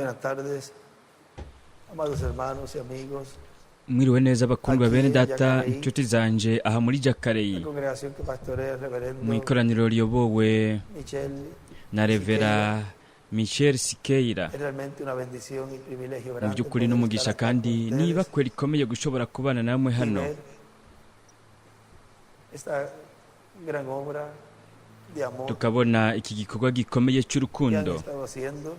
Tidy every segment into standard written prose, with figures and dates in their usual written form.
Buenas tardes, amados hermanos y amigos. Mwiriwe neza bakundwa Aquí bene en data, Jacareí, inshuti zanje aha muri la Jakareyi, congregación que pastorea el mu reverendo ikoraniro riyobowe Michel na Revera Michel Sikeira. Es realmente una bendición y privilegio Mu grande by'ukuri poder n'umugisha estar acá con kandi ustedes n'ibakwe rikomeye gushobora kubana namwe y hano ver esta gran obra de amor tukabona iki gikorwa gikomeye que han cy'urukundo estado haciendo.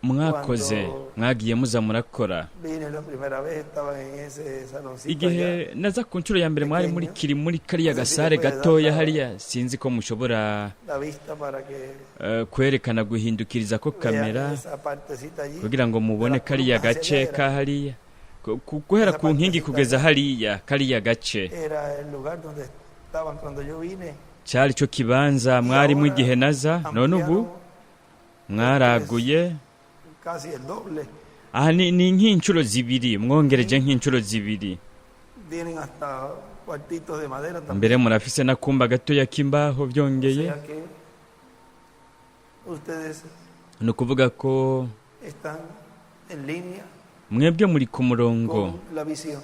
Mwakoze, mwagiye muza murakora. Vine la primera vez, estaban en ese saloncito Igihe allá. naza ku nshuro ya mbere mwari muri kiri muri kariya gasare gatoya hariya. Sinzi ko mushobora La vista para que kwerekana guhindukiriza ko vean kamera esa partecita allí. kugira ngo mubone kariya gace ka hariya. Guhera ku nkingi kugeza hariya, kariya gace Era el lugar donde estaban cuando yo vine. cyari cyo kibanza mwarimo igihe naza. None ubu Ampliaron mwaraguye casi el doble. Aha ni nk'inshuro zibiri, mwongereje nk'inshuro zibiri. Tienen hasta cuartitos de madera también. Mbere murafise n'akumba gatoya k'imbaho O byongeye. sea que ustedes Ni ukuvuga ko están en línea mwebwe muri ku murongo, con la visión.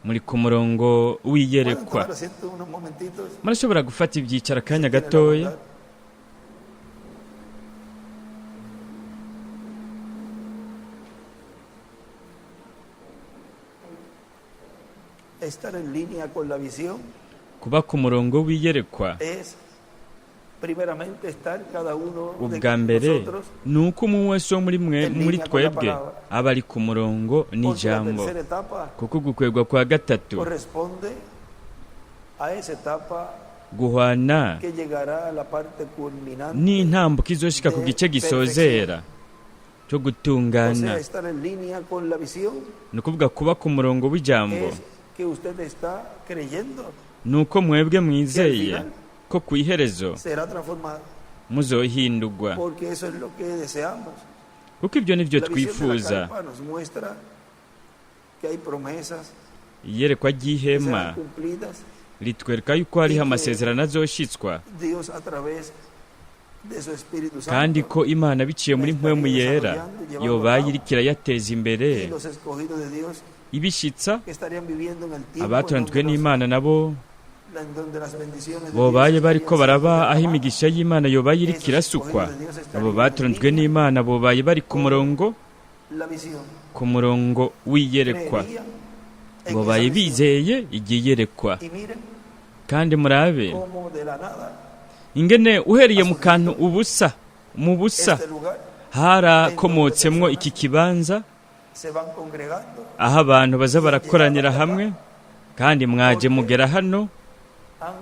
muri ku murongo Pueden w'iyerekwa. tomar asiento unos momentitos. Murashobora gufata ibyicaro akanya Si tienen la gatoya. bondad. Estar en línea con la visión Kuba ku murongo w'iyerekwa, es primeramente estar cada uno de ubwa mbere nosotros ni uko umwe wese wo muri mwe, en muri línea con la twebwe, palabra. aba ari ku murongo Porque la n'ijambo, tercera etapa kuko gukwegwa kwa gatatu corresponde a esa etapa guhwana que llegará a la parte culminante n'intambuko izoshika ku de gice gisozera cyo O gutungana. sea, estar en línea con la visión Ni ukuvuga kuba ku murongo w'ijambo es que usted está creyendo ni uko mwebwe que al mwizeye final ko ku iherezo será transformado, muzohindurwa, porque eso es lo que deseamos. kuko ibyo nibyo La visión de la twifuza. carpa nos muestra que hay promesas Iyerekwa que ry'ihema serán cumplidas. ritwereka yuko hariho amasezerano azoshitswa, Dios a través de su Espíritu kandi Santo ko Imana biciye muri mpwemu yera yobaye iriko irayateza imbere, y los escogidos de Dios ibishitsa. que estarían viviendo en el tiempo en Abatoranijwe donde, los- n'Imana nabo en donde las bendiciones de bobaye Dios bariko estarían baraba siendo aho derramadas. imigisha y'Imana yobaye iriko irasukwa, abo batoranijwe n'Imana bobaye bari ku murongo, La visión. ku murongo w'iyerekwa, Creerían en bobaye esa visión. bizeye igiyerekwa. Y miren Kandi murabe cómo de la nada ingene uhereye mu kantu ubusa mu busa este lugar harakomotsemwo iki kibanza se van congregando, aho abantu baza barakoranira hamwe, kandi mwaje mugera hano han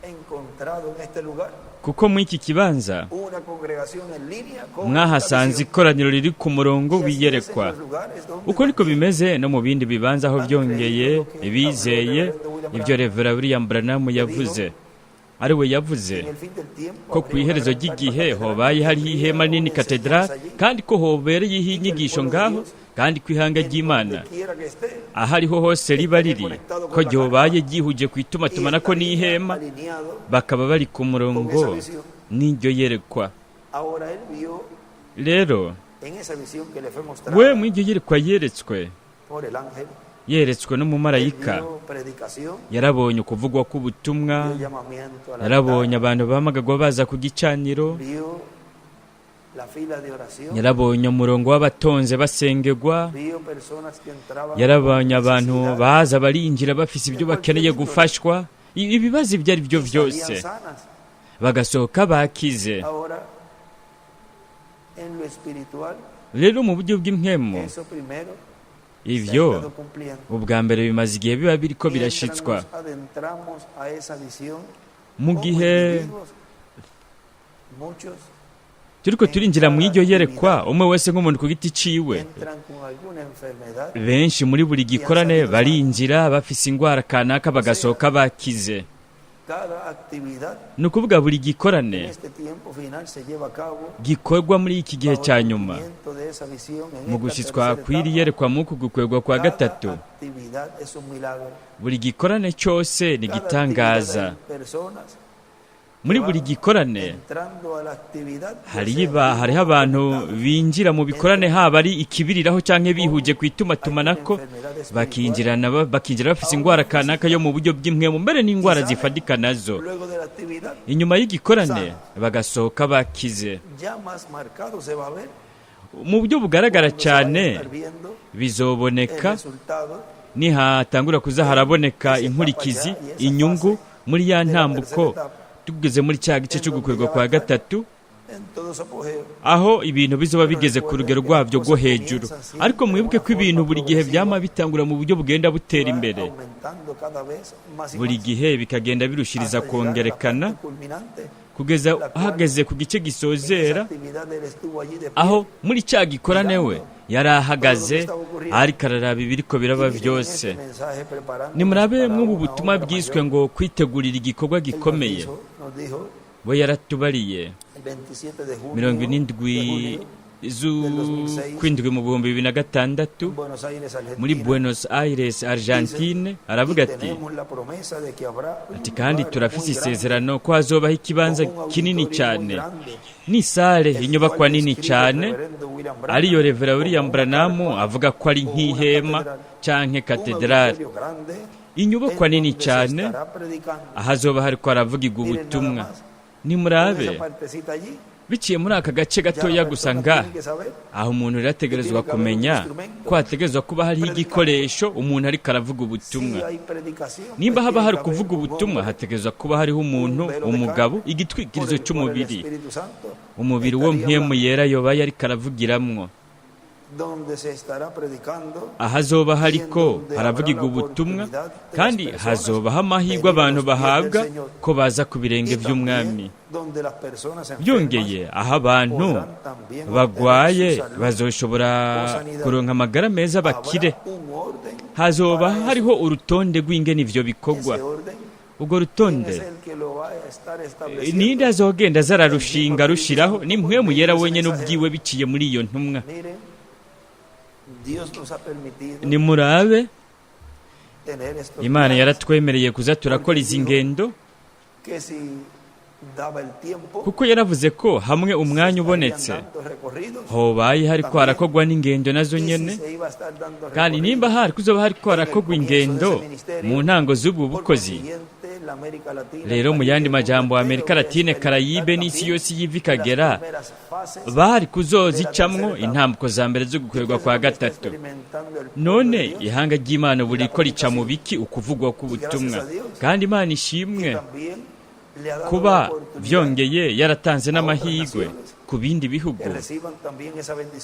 encontrado en este lugar kuko muri iki kibanza una congregación en línea con la mwahasanze visión. ikoraniro riri ku murongo Y así es en w'iyerekwa. los lugares donde Uko niko también bimeze no mu bindi bibanza aho byongeye bizeye ibyo Revera William Branham yavuze, ari we yavuze en el fin del tiempo ko ku habría una iherezo gran carpa ry'igihe catedral hobaye que hariho tendría ihema nini una katedrali, enseñanza allí, kandi ko hobereyeho inyigisho ngaho, kandi ko ihanga en ry'Imana donde quiera que esté, aho ariho hose riba riri ko ryobaye ryihuje ku y itumatumanako estaría n'ihema, alineado bakaba bari ku con murongo esa visión. n'iryo yerekwa. Ahora él vio Rero en esa visión que le fue we mostrada mu iryo yerekwa yeretswe, por el ángel, yeretswe él n'umumarayika, vio predicación, yarabonye ukuvugwa k'ubutumwa, vio llamamiento al yarabonye altar, abantu bahamagagwa baza ku gicaniro, vio la fila de oración, yarabonye umurongo w'abatonze basengegwa, vio personas que entraban yarabonye con abantu necesidad baza barinjira bafise ibyo bakeneye gufashwa, ibibazo ibyo ari byo y byose, salían sanas. bagasohoka bakize. Ahora, en lo espiritual, Rero mu buryo bw'impwemu, eso primero se ha ivyo estado cumpliendo. ubwa mbere bimaze igihe biba biriko Mientras birashitswa. nos adentramos a esa visión, Mu como gihe individuos, muchos turiko turinjira mu iryo yerekwa, umwe wese nk'umuntu ku giti ciwe, entran con alguna enfermedad benshi muri buri gikorane barinjira bafise ingwara kanaka bagasohoka bakize. Cada actividad Ni ukuvuga buri en gikorane este tiempo final se lleva a cabo gikorwa muri iki gihe bajo cya el nyuma cumplimiento de esa visión en mu esta gushitswa tercera kw'iri etapa. yerekwa mu uku gukwegwa kwa Cada gatatu, actividad es un milagro. buri gikorane cyose ni Cada igitangaza. actividad hay personas Muri buri gikorane hariho abantu binjira mu bikorane, haba ari ikibiriraho cyangwa bihuje ku itumatumanako, bakinjira bafite indwara kanaka yo mu buryo bw'impwemu, mbere n'indwara zifadika nazo. Inyuma y'igikorane bagasohoka bakize. Mu buryo bugaragara cyane bizoboneka nihatangura kuza haraboneka inkurikizi, inyungu muri ya ntambuko tugeze muri cya gice cyo gukorwa kwa gatatu, aho ibintu bizoba bigeze ku rugero rwabyo rwo hejuru. Ariko mwibuke ko ibintu buri gihe byama bitangura mu buryo bugenda butera imbere, buri gihe bikagenda birushiriza kongerekana kugeza hageze ku gice gisozera, aho muri cya gikorane we yari ahagaze ariko araraba ibiriko biraba byose. Nimurabe mw'ubu butumwa bwiswe ngo kwitegurira igikorwa gikomeye. We yaratubariye 70 z'ukwindwi mu 2006 muri Buenos Aires, Argentine, aravuga ati kandi turafise isezerano ko hazobaho ikibanza kinini cyane n'isare, inyubakwa nini cyane, ariyo Revera William Branham avuga ko ari nk'ihema canke katedrali, inyubakwa nini cyane ahazoba hariko haravugirwa ubutumwa. Nimurabe biciye muri aka gace gatoya gusa nga aho umuntu rero ategerezwa kumenya ko hategerezwa kuba hariho igikoresho umuntu ariko aravuga ubutumwa. Nimba haba hari kuvuga ubutumwa, hategerezwa kuba hariho umuntu, umugabo, igitwikirizo cy'umubiri, umubiri wo mpwemu yera yobaye ariko aravugiramwo. Ahazoba hariko haravugirwa ubutumwa, kandi hazobaho amahirwe abantu bahabwa ko baza ku birenge by'umwami. Byongeye, aho abantu bagwaye bazoshobora kuronka amagara meza bakire. Hazoba hariho urutonde rw'ingene ivyo bikorwa. Urwo rutonde ninde azogenda azararushinga rushiraho? Ni mpwemu yera wenyene ubwiwe biciye muri iyo ntumwa. Nimurabe, Imana yaratwemereye kuza turakora izi ngendo, kuko yaravuze ko hamwe umwanya ubonetse hobaye hariko harakorwa n'ingendo nazo nyene. Kandi nimba hari kuzoba hariko harakorwa ingendo mu ntango z'ubu bukozi, rero mu yandi majambo Amerika Latine, Karayibe n'isi yose yiva ikagera bari kuzozicamwo intambuko za mbere zo gukorerwa kwa gatatu. None ihanga ry'Imana buri ko rica mu biki? Ukuvugwa k'ubutumwa. Kandi Imana ishimwe kuba byongeye yaratanze n'amahirwe ku bindi bihugu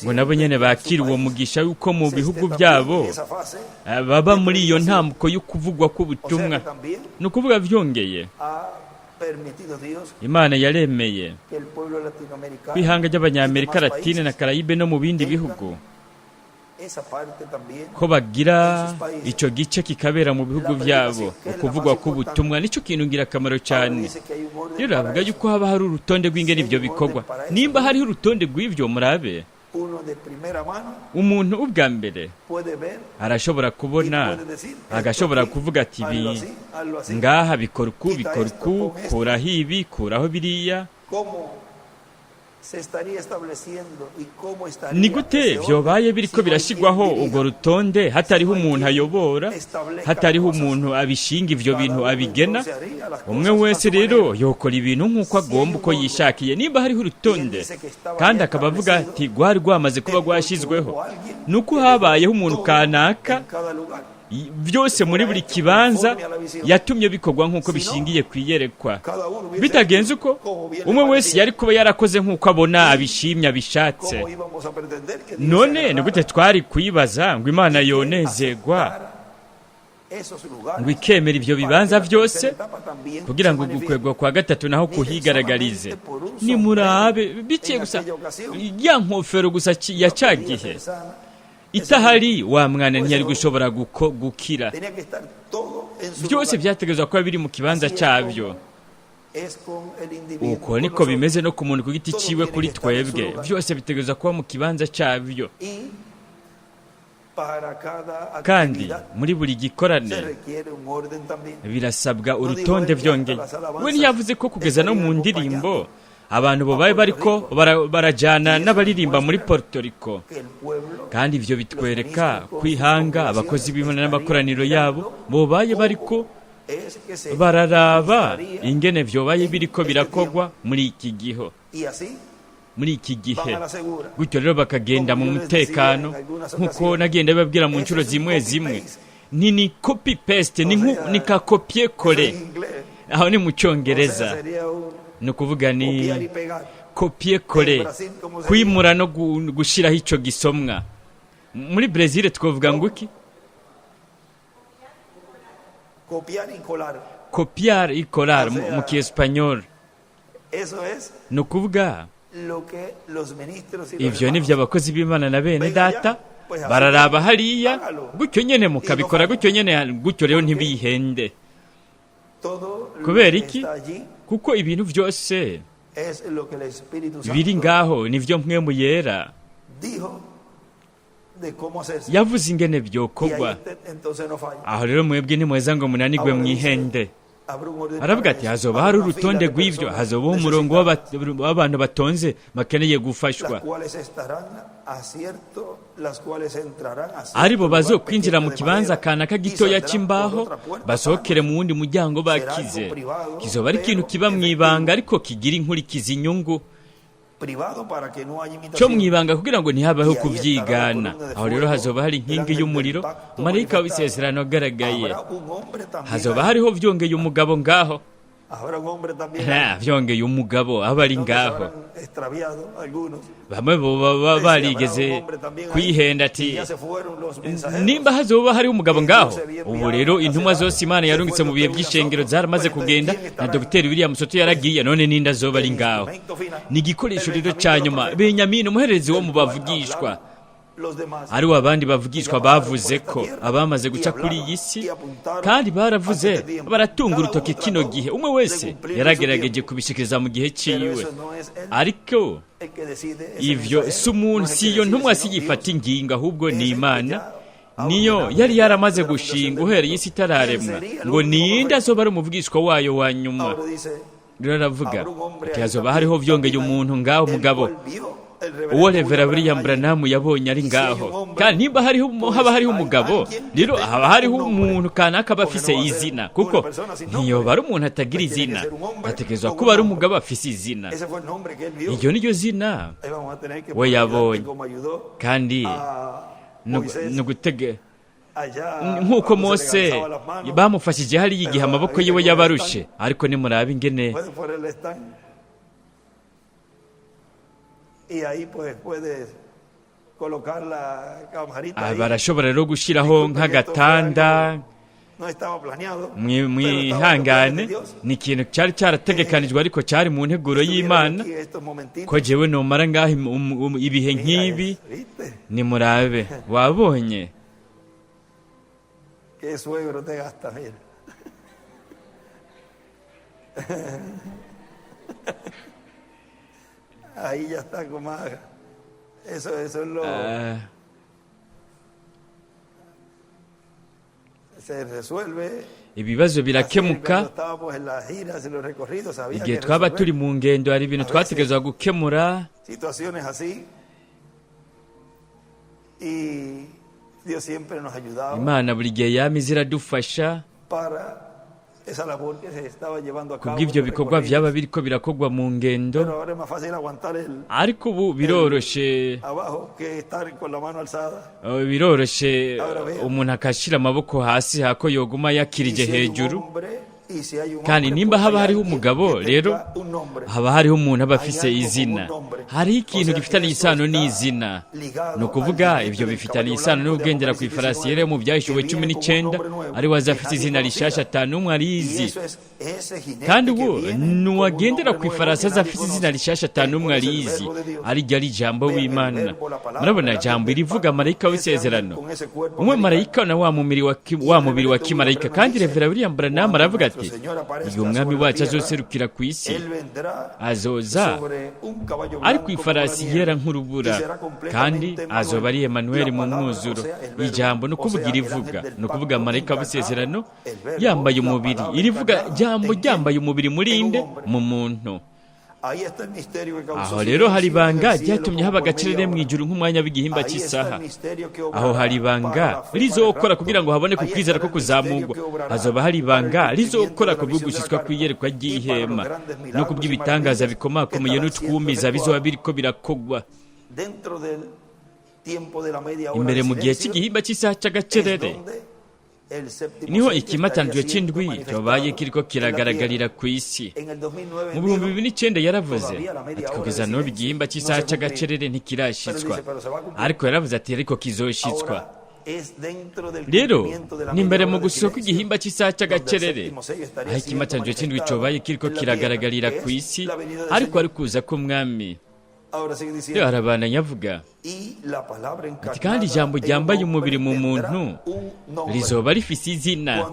ngo nabo nyene bakire uwo mugisha yuko mu bihugu byabo baba muri iyo ntambuko yo kuvugwa k'ubutumwa. Ni ukuvuga byongeye, Imana yaremeye ko ihanga ry'Abanyamerika Latine na Karayibe no mu bindi bihugu ko bagira icyo gice kikabera mu bihugu byabo ukuvugwa k'ubutumwa. Nicyo kintu ngirakamaro cyane. Rero avuga yuko haba hari urutonde rw'ingene ibyo bikorwa. Nimba hariho urutonde rw'ibyo, murabe umuntu ubwa mbere arashobora kubona, agashobora kuvuga ati ibi ngaha bikora uku, bikora uku, kuraho ibi, kuraho biriya. Ni gute byobaye biriko birashyirwaho urwo rutonde hatariho umuntu ayobora, hatariho umuntu abishinga ivyo bintu abigena? Umwe wese rero yokora ibintu nk'uko agomba, uko yishakiye. Nimba hariho urutonde kandi akaba avuga ati rwari rwamaze kuba rwashyizweho, ni uko habayeho umuntu kanaka byose muri buri kibanza yatumye bikorwa nk'uko bishingiye ku iyerekwa. Bitagenze uko, umwe wese yari kuba yarakoze nk'uko abona abishimye, abishatse. None ni gute twari kuyibaza ngo Imana yonezegwa ngo ikemera ibyo bibanza byose kugira ngo ugukwegwa kwa gatatu naho kuhigaragarize? Nimurabe biciye gusa ya nkofero gusa ya cya gihe itahari, wa mwana ntiyari gushobora gukira. Byose byategerezwa kuba biri mu kibanza cyabyo. Uko niko bimeze no ku muntu ku giti ciwe, kuri twebwe byose bitegerezwa kuba mu kibanza cyabyo. Para cada Kandi actividad muri buri se gikorane requiere un orden también. birasabwa urutonde. Byongeye, we ntiyavuze ko kugeza no mu ndirimbo abantu babaye bariko barajana n'abaririmba muri Puerto Rico. Que el pueblo, Kandi ivyo bitwereka kwihanga abakozi b'Imana n'amakoraniro yabo bobaye bariko es que se bararaba estaría ingene vyobaye biriko birakogwa muri iki gihe, y así muri iki gihe. van a la segura. Gutyo rero bakagenda mu mutekano, nk'uko nagenda babwira mu nshuro zimwe zimwe, ni copy paste, ni ka copier Eso coller. en inglés. Aho ni mu O sea, cyongereza, sería un ni ukuvuga ni copiar y pegar. copier coller, kwimura no gushiraho ico gisomwa. Muri Brezil twovuga ngo iki? Copiar y colar. Copiar y colar mu kiespanyol. Eso es Ni ukuvuga lo que los ministros y los ivyo ni hermanos vyo abakozi b'Imana na bene data bararaba hariya, gutyo nyene mukabikora gutyo nyene, gutyo rero ntibihende. Todo lo Kubera que iki? está allí Kuko ibintu vyose es lo que el Espíritu biri Santo ngaho nivyo Mpwemu Yera dijo de cómo hacerse. yavuze ingene Y ahí vyokorwa. usted entonces no falla. Aho rero mwebwe ntimweza ngo munanigwe Ahora dice, mwihende. habrá un orden Aravuga para ati eso, hazoba habrá hari una fila urutonde de rw'ivyo, personas hazobaho umurongo necesitadas, w'abantu batonze bakeneye gufashwa, las cuales estarán a cierto, las cuales entrarán a cierto aribo lugar bazokwinjira pequeño mu de kibanza madera kanaka y gitoya saldrán por c'imbaho, otra puerta basohokere mu wundi muryango bakize. Kizoba ari ikintu kiba mw'ibanga ariko kigira inkurikizi inyungu, privado para que no haya cyo imitación. mw'ibanga kugira ngo ntihabeho kuvyigana. Aho rero hazoba hari inkingi y'umuriro, marayika w'isezerano agaragaye. Habrá un hombre también Hazoba ahí. hariho vyongeye umugabo ngaho. Habrá un hombre también ahí. Ha, vyongeye umugabo aba ari Donde se ngaho. habrán extraviado algunos. Bamwe boba Decía, habrá un barigeze hombre también ahí. kwihenda Y ati ya se fueron los mensajeros. nimba hazoba hariho umugabo ngaho. Ubu rero intumwa zose Imana yarungitse mu bihe by'ishengero zaramaze kugenda, na Dr William Soto yaragiye, none ninde azoba ari ngaho? Instrumento final. Ni igikoresho El rero Benjamín ca de los nyuma, profetas, Benyamini umuhererezi wo del mu cual bavugishwa, hablaron los demás. ari abandi bavugishwa bavuze ko abamaze guca kuri iyi si, kandi baravuze baratunga urutoki kino gihe. Umwe wese yaragerageje kubishikiriza mu gihe Pero ciwe, eso no es él ariko el que decide, ese ivyo mensajero, si umuntu, no es el si que iyo decide, ntumwa sino si yifata Dios. ingingo, ahubwo ni Imana niyo yari yaramaze gushinga uhereye isi itararemwa ngo ninde azoba ari umuvugishwa wayo wa nyuma. Ahora dice, Rero aravuga habrá un hombre ati ahí hazoba también, hariho vyongeye también ahí, umuntu ngaho, el umugabo cual vio el reverendo uwo Revera William William Branham allí. Branham yabonye ari ngaho. Kandi nimba hariho haba hariho umugabo, rero haba hariho umuntu kanaka aba afise izina, kuko ntiyoba ari umuntu atagira izina, ategerezwa kuba ari umugabo afise izina. Ese fue el nombre que él vio. Iryo niryo zina Ahí vamos a tener que we poner yabonye. delante como ayudó Kandi a Moisés ni ugutege allá nk'uko cuando se Mose le cansaban las manos. bamufashije hariya igihe amaboko yiwe yabarushe, ariko nimuraba ingene Puedes poner el stand. Y ahí pues puedes colocar la camarita Ah, ahí. barashobora rero gushyiraho nk'agatanda. No estaba planeado, pero estaba en los planes Mwihangane, de Dios. ni ikintu cyari cyarategekanijwe ariko cyari mu nteguro Estuviera yo y'Imana aquí estos momentitos. ko jewe nomara ngaho ibihe Mira nk'ibi. eso, ¿viste? Nimurabe, wabonye. Qué suegro te gasta, mira. Ahí ya está con más. Eso es lo. Ah, Se resuelve. ibibazo Así, birakemuka. cuando estábamos en las giras, en los recorridos, había Igihe que twaba resolver turi mu ngendo hari ibintu twategerezwa gukemura. situaciones así. Y Dios siempre nos ayudaba Imana buri gihe yama iza iradufasha para esa labor que se estaba llevando a cabo kubw'ivyo en los bikorwa recorridos. vyaba biriko birakorwa mu ngendo. Pero ahora es más fácil aguantar el Ariko ubu biroroshe, abajo que estar con la mano alzada. Biroroshe umuntu akashira amaboko hasi hako yoguma Y yakirije si hay un hejuru. hombre, y si hay un Kandi hombre, nimba pues haba hay hariho alguien umugabo, que rero tenga un nombre. haba hariho umuntu aba afise Hay algo con izina, un nombre. hariho O ikintu sea que gifitanye eso isano está n'izina. ligado Ni ukuvuga al jinete ivyo del bifitanye caballo isano blanco de n'ugendera ku Apocalipsis ifarasi yera yo mu 19, Byahishuwe que cumi viene con un n'icenda, nombre nuevo, ari we aza que afise nadie izina conocía. rishasha ata n'umwe Y arizi. eso es ese jinete Kandi que uwo viene con un nuwagendera nombre ku nuevo ifarasi que aza nadie afise izina conoce, rishasha ata el n'umwe cual es el arizi, verbo de Dios. ariryo ari ijambo Vean el w'Imana. verbo, la palabra, Murabona el ángel jambo del irivuga pacto, marayika ese ángel w'isezerano, con ese cuerpo umwe angelical. marayika na wa mubiri wa Y wa el mubiri wa reverendo William kimarayika. Branham Kandi dice, Revera William Branham cuando aravuga nuestro ati igihe umwami wacu azoserukira ku isi, azoza ari ku ifarasi yera nk'urubura, kandi azoba ari Emanuweli mu mwuzuro. Ijambo ni ukuvuga irivuga, ni ukuvuga marayika w'isezerano yambaye umubiri. Irivuga jambo ryambaye umubiri muri nde? Mu muntu. Aho rero hari ibanga ryatumye haba agacerere mu ijuru nk'umwanya w'igihimba cy'isaha. Aho hari ibanga rizokora kugira ngo haboneke ukwizera ko kuzamurwa. Hazoba hari ibanga rizokora ku bw'ugushyitswa kw'iyerekwa ry'ihema no ku bw'ibitangaza bikomakomeye n'utwumiza bizoba biriko birakogwa imbere mu gihe cy'igihimba cy'isaha cy'agacerere. Niho ikimatanzwe cy'indwi cyabaye kiriko kiragaragarira ku isi. Mu 2009 yaravuze ati kugeza n'ubu igihimba cy'isaha cy'agacerere ntikirashyitswa, ariko yaravuze ati ariko kizoshitswa. Rero ni imbere mu gusohoka igihimba cy'isaha cy'agacerere aho ikimatanzwe cy'indwi cyobaye kiriko kiragaragarira ku isi, ariko ari kuza k'umwami. Rero arabandanya avuga ati kandi ijambo ryambaye umubiri mu muntu rizoba rifise izina.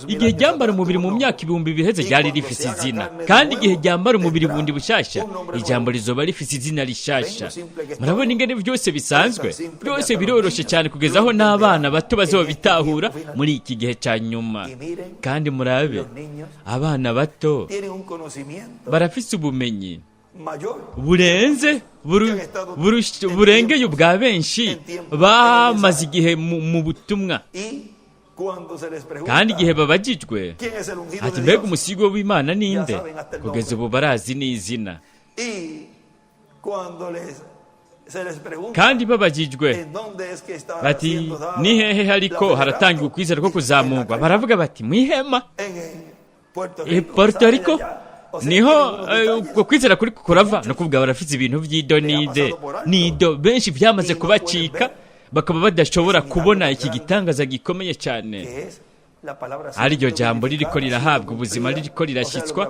Igihe ryambara umubiri mu myaka 2000 iheze ryari rifise izina, kandi igihe ryambara umubiri bundi bushasha ijambo rizoba rifise izina rishasha. Murabona ingene byose bisanzwe, byose biroroshe cyane kugeza aho n'abana bato bazobitahura muri iki gihe cya nyuma. Kandi murabe, abana bato barafise ubumenyi burenze burengeye ubwa benshi bamaze igihe mu butumwa. Kandi igihe babagijwe ati mbega umusigo w'Imana ninde, kugeza ubu barazi n'izina. Kandi babagijwe bati ni hehe hariko haratangirwa ukwizera ko kuzamurwa, baravuga bati mu ihema Puerto Rico niho ubwo kwizera kuri kurava. No kuvuga barafite ibintu by'idonide nido benshi byamaze kubacika, bakaba badashobora kubona iki gitangaza gikomeye cyane, ariryo jambo ririko rirahabwa ubuzima, ririko rirashyitswa.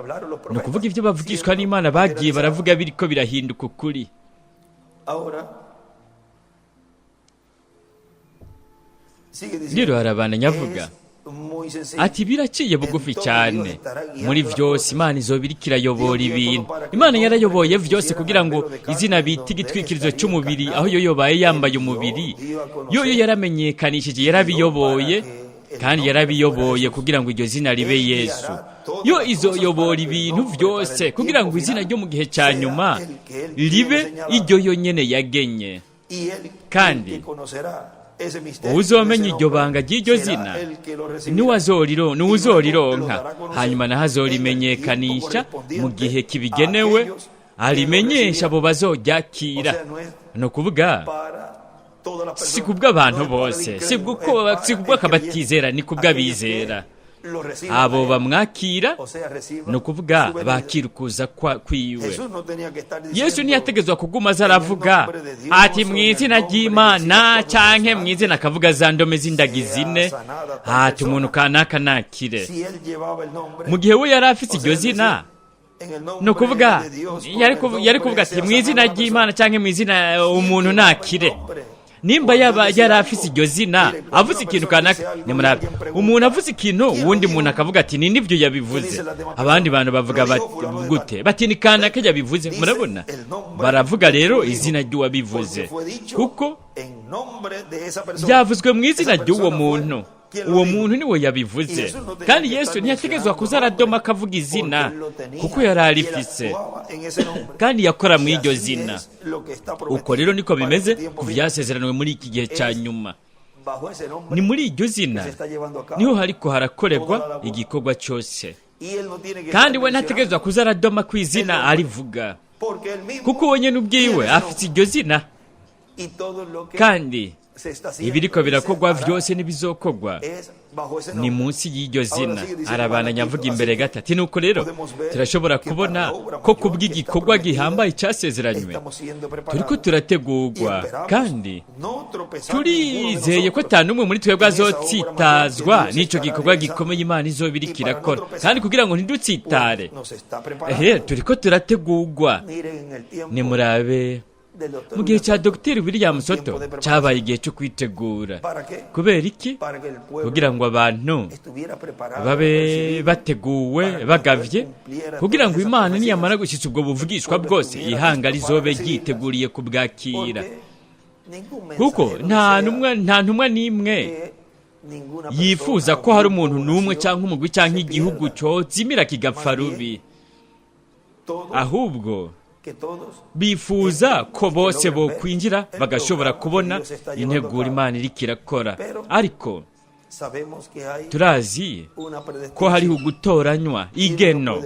Ni ukuvuga ibyo bavugishwa n'Imana bagiye baravuga biriko birahinduka ukuri. Rero harabandanya avuga ati biraciye bugufi cyane, muri vyose Imana izoba iriko irayobora ibintu. Imana yarayoboye vyose kugira ngo izina bita igitwikirizo cy'umubiri, aho yo yobaye yambaye umubiri, yoyo yaramenyekanishije, yarabiyoboye, kandi yarabiyoboye kugira ngo iryo zina ribe Yesu. Yo izoyobora ibintu vyose kugira ngo izina ryo mu gihe cya nyuma ribe iryo yonyene yagenye. Kandi uzomenya iryo banga ry'iryo zina niwe azorironka, hanyuma naho azorimenyekanisha mu gihe kibigenewe, arimenyesha abo bazoryakira. Ni ukuvuga si kubw'abantu bose, si kubw'akabatizera, ni kubw'abizera abo bamwakira, ni ukuvuga bakira ukuza kwiwe. Yesu ntiyategezwa kuguma aza aravuga ati mu izina ry'Imana canke mu izina, akavuga za ndome z'indagi zine ati umuntu kanaka nakire. Mu gihe we yari afise iryo zina, ni ukuvuga yari kuvuga ati mu izina ry'Imana canke mu izina umuntu nakire. Nimba yaba yari afise iryo zina avuze ikintu kanaka, nimurabe umuntu avuze ikintu, uwundi muntu akavuga ati ni nibyo yabivuze, abandi bantu bavuga gute? Bati ni kanaka yabivuze. Murabona, baravuga rero izina ry'uwabivuze, kuko byavuzwe mu izina ry'uwo muntu. Uwo muntu niwe yabivuze. Kandi Yesu ntiyategezwa kuza aradoma akavuga izina, kuko yari arifise kandi yakora mu iryo zina. Uko rero niko bimeze ku byasezeranwe muri iki gihe cya nyuma. Ni muri iryo zina niho hariko harakorerwa igikorwa cyose, kandi we ntategezwa kuza aradoma ku izina arivuga, kuko we nyene ubwiwe afite iryo zina, kandi ibiriko birakorwa vyose n'ibizokorwa ni munsi y'iryo zina. Arabandanya avuga imbere gatatu. Nuko rero turashobora kubona ko kubw'igikorwa gihambaye cyasezeranywe turiko turategurwa, kandi turizeye ko ata n'umwe muri twebwe azotsitazwa n'ico gikorwa gikomeye Imana izoba iriko irakora. Kandi kugira ngo ntidutsitare, turiko turategurwa. Nimurabe del doctor Mu gihe William cya Soto, Dr William Soto cyabaye igihe cyo kwitegura. ¿Para qué? Kubera iki? Para que el pueblo Kugira ngo abantu estuviera preparado babe para recibir bateguwe bagavye, kugira ngo Imana niyamara gushyitsa ubwo buvugishwa bwose, ihanga rizobe ryiteguriye kubwakira. porque ningún Kuko mensajero nta desea ntumwa, nta ntumwa n'imwe que ninguna yifuza persona ko hari o grupo umuntu o n'umwe nación cyangwa umugwi cyangwa se igihugu pierda. cozimira kigapfa rubi. Todos, Ahubwo que todos bifuza ko bose bokwinjira bagashobora kubona integuro Imana iriko irakora. Ariko sabemos que hay turazi una ko hariho predestinación ugutoranywa, igeno,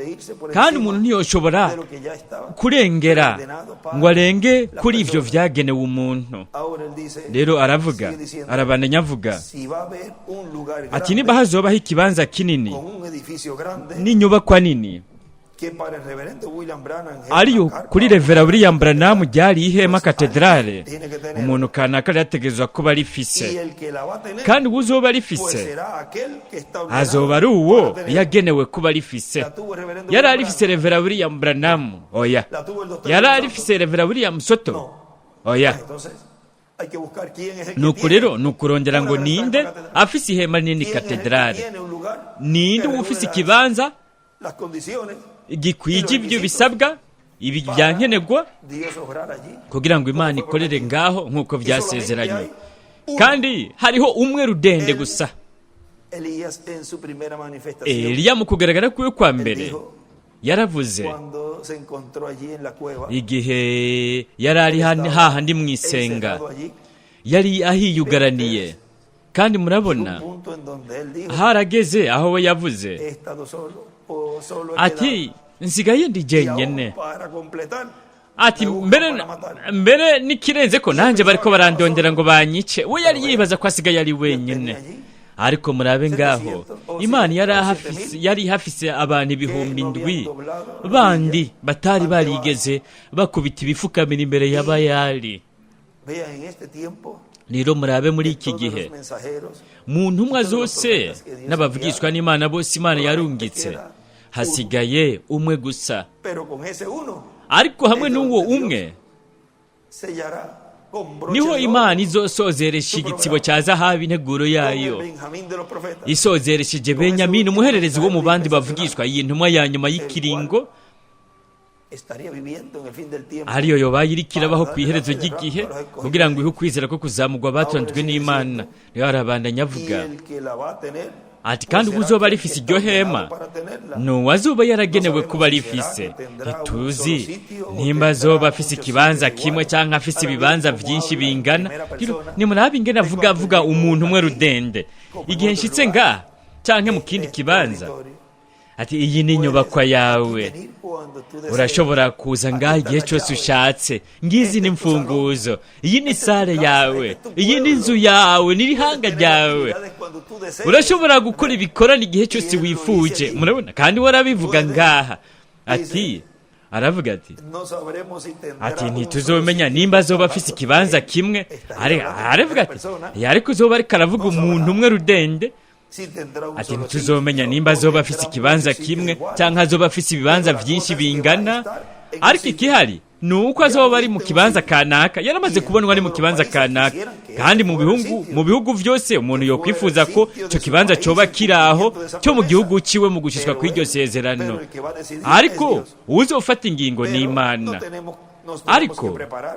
kandi umuntu ntiyoshobora de lo que ya estaba. kurengera ngo arenge kuri ivyo vyagenewe umuntu. Ahora él dice, Rero aravuga, sigue diciendo, arabandanya avuga si va a haber un lugar ati nimba grande hazobaho ikibanza kinini con un edificio grande n'inyubakwa nini, que para el reverendo William Branham era ariyo una carpa, kuri Revera William Branham ryari ihema katedrale, umuntu kanaka ryategerezwa kuba y rifise, el que la va a tener kandi uwuzoba pues rifise será aquel que está ordenado azoba ari uwo para tener. yagenewe kuba rifise. La tuvo el reverendo Yari William arifise Branham. Revera William Branham? Oya. La tuvo el doctor Yari William arifise Revera William Soto? No. Oya. Entonces, hay que buscar quién es el que Nuko tiene rero ni ukurondera ngo una gran ninde catedral. afise ihema rinini ¿Quién es el que katedrale, tiene un lugar ninde que uba reúne ufise ikibanza las condiciones gikwije ibyo bisabwa, ibi byankenerwa Dios obrar allí? kugira ngo Imana ikorere ngaho nk'uko byasezeranywe. Kandi hariho umwe rudende gusa. Elías en su primera manifestación, Eliya mu kugaragara kwiwe kwa él mbere dijo, yaravuze cuando se encontró allí en la cueva, igihe yari ari hahandi mu isenga, encerrado allí, yari ahiyugaraniye. Kandi murabona un punto en donde él dijo, harageze aho we yavuze he estado solo o solo he ati quedado. nsigaye ndi Y jenyene. aún para completar, Ati me buscan mbere para matar. mbere n'ikirenze ko nanjye bariko barandondera ngo banyice. We yari yibaza ko asigaye ari wenyene. Ariko murabe ngaho, Imana yari ihafise abantu 7000 bandi batari barigeze bakubita ibifukamira imbere ya Bayali. Vean en este tiempo Rero murabe muri iki todos gihe los mensajeros mu ntumwa zose n'abavugishwa n'Imana bose Imana yarungitse, hasigaye umwe gusa. Pero con ese uno Ariko hamwe n'uwo umwe sellará con broche niho de oro Imana izosozeresha igitsibo cya zahabu integuro con el yayo, Benjamín de los profetas, isozeresheje Benyamini umuhererezi wo mu bandi bavugishwa, iyi ntumwa ya nyuma y'ikiringo estaría viviendo en el fin del tiempo. ariyo yobaye iriko irabaho ku iherezo ry'igihe, kugira ngo ihe ukwizera ko kuzamugwa abatonzwe n'Imana. Rero arabandanya Y avuga el que la va a tener, ati pues kandi será uzoba aquel que rifise está iryo ordenado hema para tenerla. nuwazoba yaragenewe kuba rifise. Ntituzi nimba azoba afise ikibanza kimwe cyangwa afise ibibanza byinshi bingana. Rero nimurabe ingene avuga avuga umuntu umwe rudende, igihe nshitse ngaha canke mu kindi Este kibanza, territorio. ati iyi ni inyubakwa yawe, Venir cuando tú desees. urashobora kuza ngaha igihe cyose ushatse, ngizi ni imfunguzo, iyi ni sare yawe, iyi ni inzu yawe n'irihanga ryawe, Actividades cuando tú desees. urashobora gukora ibikorana igihe cyose wifuje. Murabona, kandi warabivuga ngaha ati aravuga ati No sabremos si tendrá ati un solo ntituzomenya sitio nimba azoba afise ikibanza kimwe. Aravuga ati ariko uzoba ariko aravuga umuntu umwe rudende. Si tendrá un Ati solo ntituzomenya sitio, nimba o azoba afise tendrá ikibanza muchos sitios kimwe iguales. canke azoba afise ibibanza vyinshi bingana, ariko ikihari ni uko azoba ari mu kibanza kanaka, yaramaze kubonwa ari mu kibanza kanaka. Kandi mu bihugu vyose umuntu yokwifuza ko ico kibanza coba kiraho cyo mu gihugu ciwe mu gushishwa kw'iryo sezerano. Pero el que va a decidir es Ariko Dios. uwuzofata ingingo ni Pero Imana. no tenemos, nos tenemos Ariko que preparar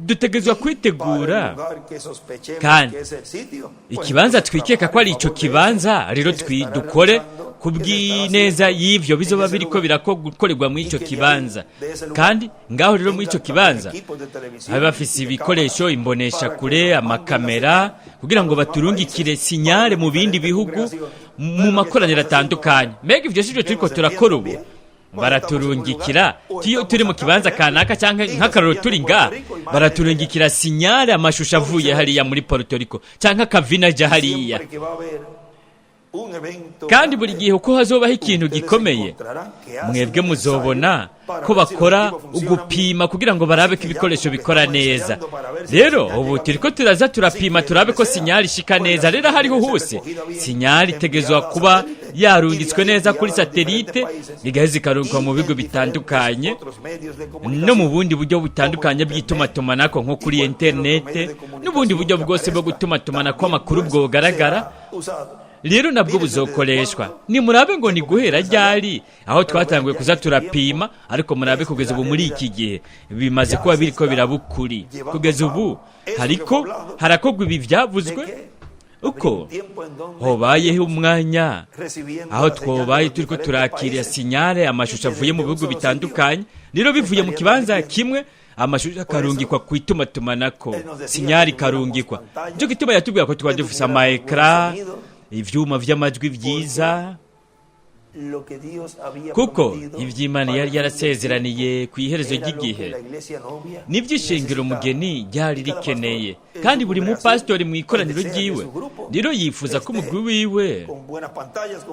dutegerezwa para el kwitegura lugar que sospechemos Kandi que es el sitio, pues ikibanza entonces twikeka ko trabajar ari en ico favor de kibanza, eso, rero que se estará dukore realizando, que se estará kubw'ineza haciendo y'ivyo bizoba en ese biriko lugar. birakorerwa muri ico Y que de ahí, kibanza. de ese lugar, Kandi ngaho rero muri ico vengan también kibanza equipos de televisión babe bafise y de ibikoresho, cámaras imbonesha para que kure, nos manden la amakamera, señal kugira a ngo los demás baturungikire países, sinyare para mu bindi diferentes bihugu congregaciones. mu No es lo que makoraniro estamos haciendo atandukanye. ahora. Mbega ivyo sivyo Que turiko nos turakora entiendan ubu? bien cuando estamos en un lugar Baraturungikira o tiyo estamos turi mu acá, por kibanza ejemplo, kanaka canke y nos nk'akarorero envían turi de ngaha, Puerto Rico imágenes de allá. baraturungikira sinyare amashusho avuye hariya muri Puerto Rico canke akavina aja hariya. Siempre que va a haber Kandi buri gihe uko hazobaho ikintu gikomeye, mwebwe muzobona ko bakora ugupima kugira ngo barabe ko ibikoresho bikora neza. Rero ubu turiko turaza turapima turabe ko sinyali ishika neza. Rero aho ariho hose sinyali itegezwa kuba yarungitswe neza kuri satelite, igaheza ikarungikwa mu bigo bitandukanye no mu bundi buryo butandukanye bw'itumatumanako, nko kuri interinete n'ubundi buryo bwose bwo gutumatumanako amakuru bwogaragara. Rero nabwo buzokoreshwa. Nimurabe ngo ni guhera ryari aho twatanguye kuza turapima, ariko murabe kugeza ubu muri iki gihe bimaze kuba biriko birabukuri. Kugeza ubu hariko harakorwa ibi byavuzwe uko hobayeho umwanya aho twobaye turiko turakira sinyale, amashusho avuye mu bihugu bitandukanye. Rero bivuye mu kibanza kimwe, amashusho akarungikwa ku itumatumanako, sinyale ikarungikwa. Nicyo gituma yatubwira ko twaba dufise ama écran, ivyuma vy'amajwi vyiza, kuko ivy'Imana yari yarasezeraniye ku iherezo ry'igihe n'ivyishingiro umugeni ryari rikeneye. Kandi buri mupasitori mu ikoraniro ryiwe rero yifuza ko umugwi wiwe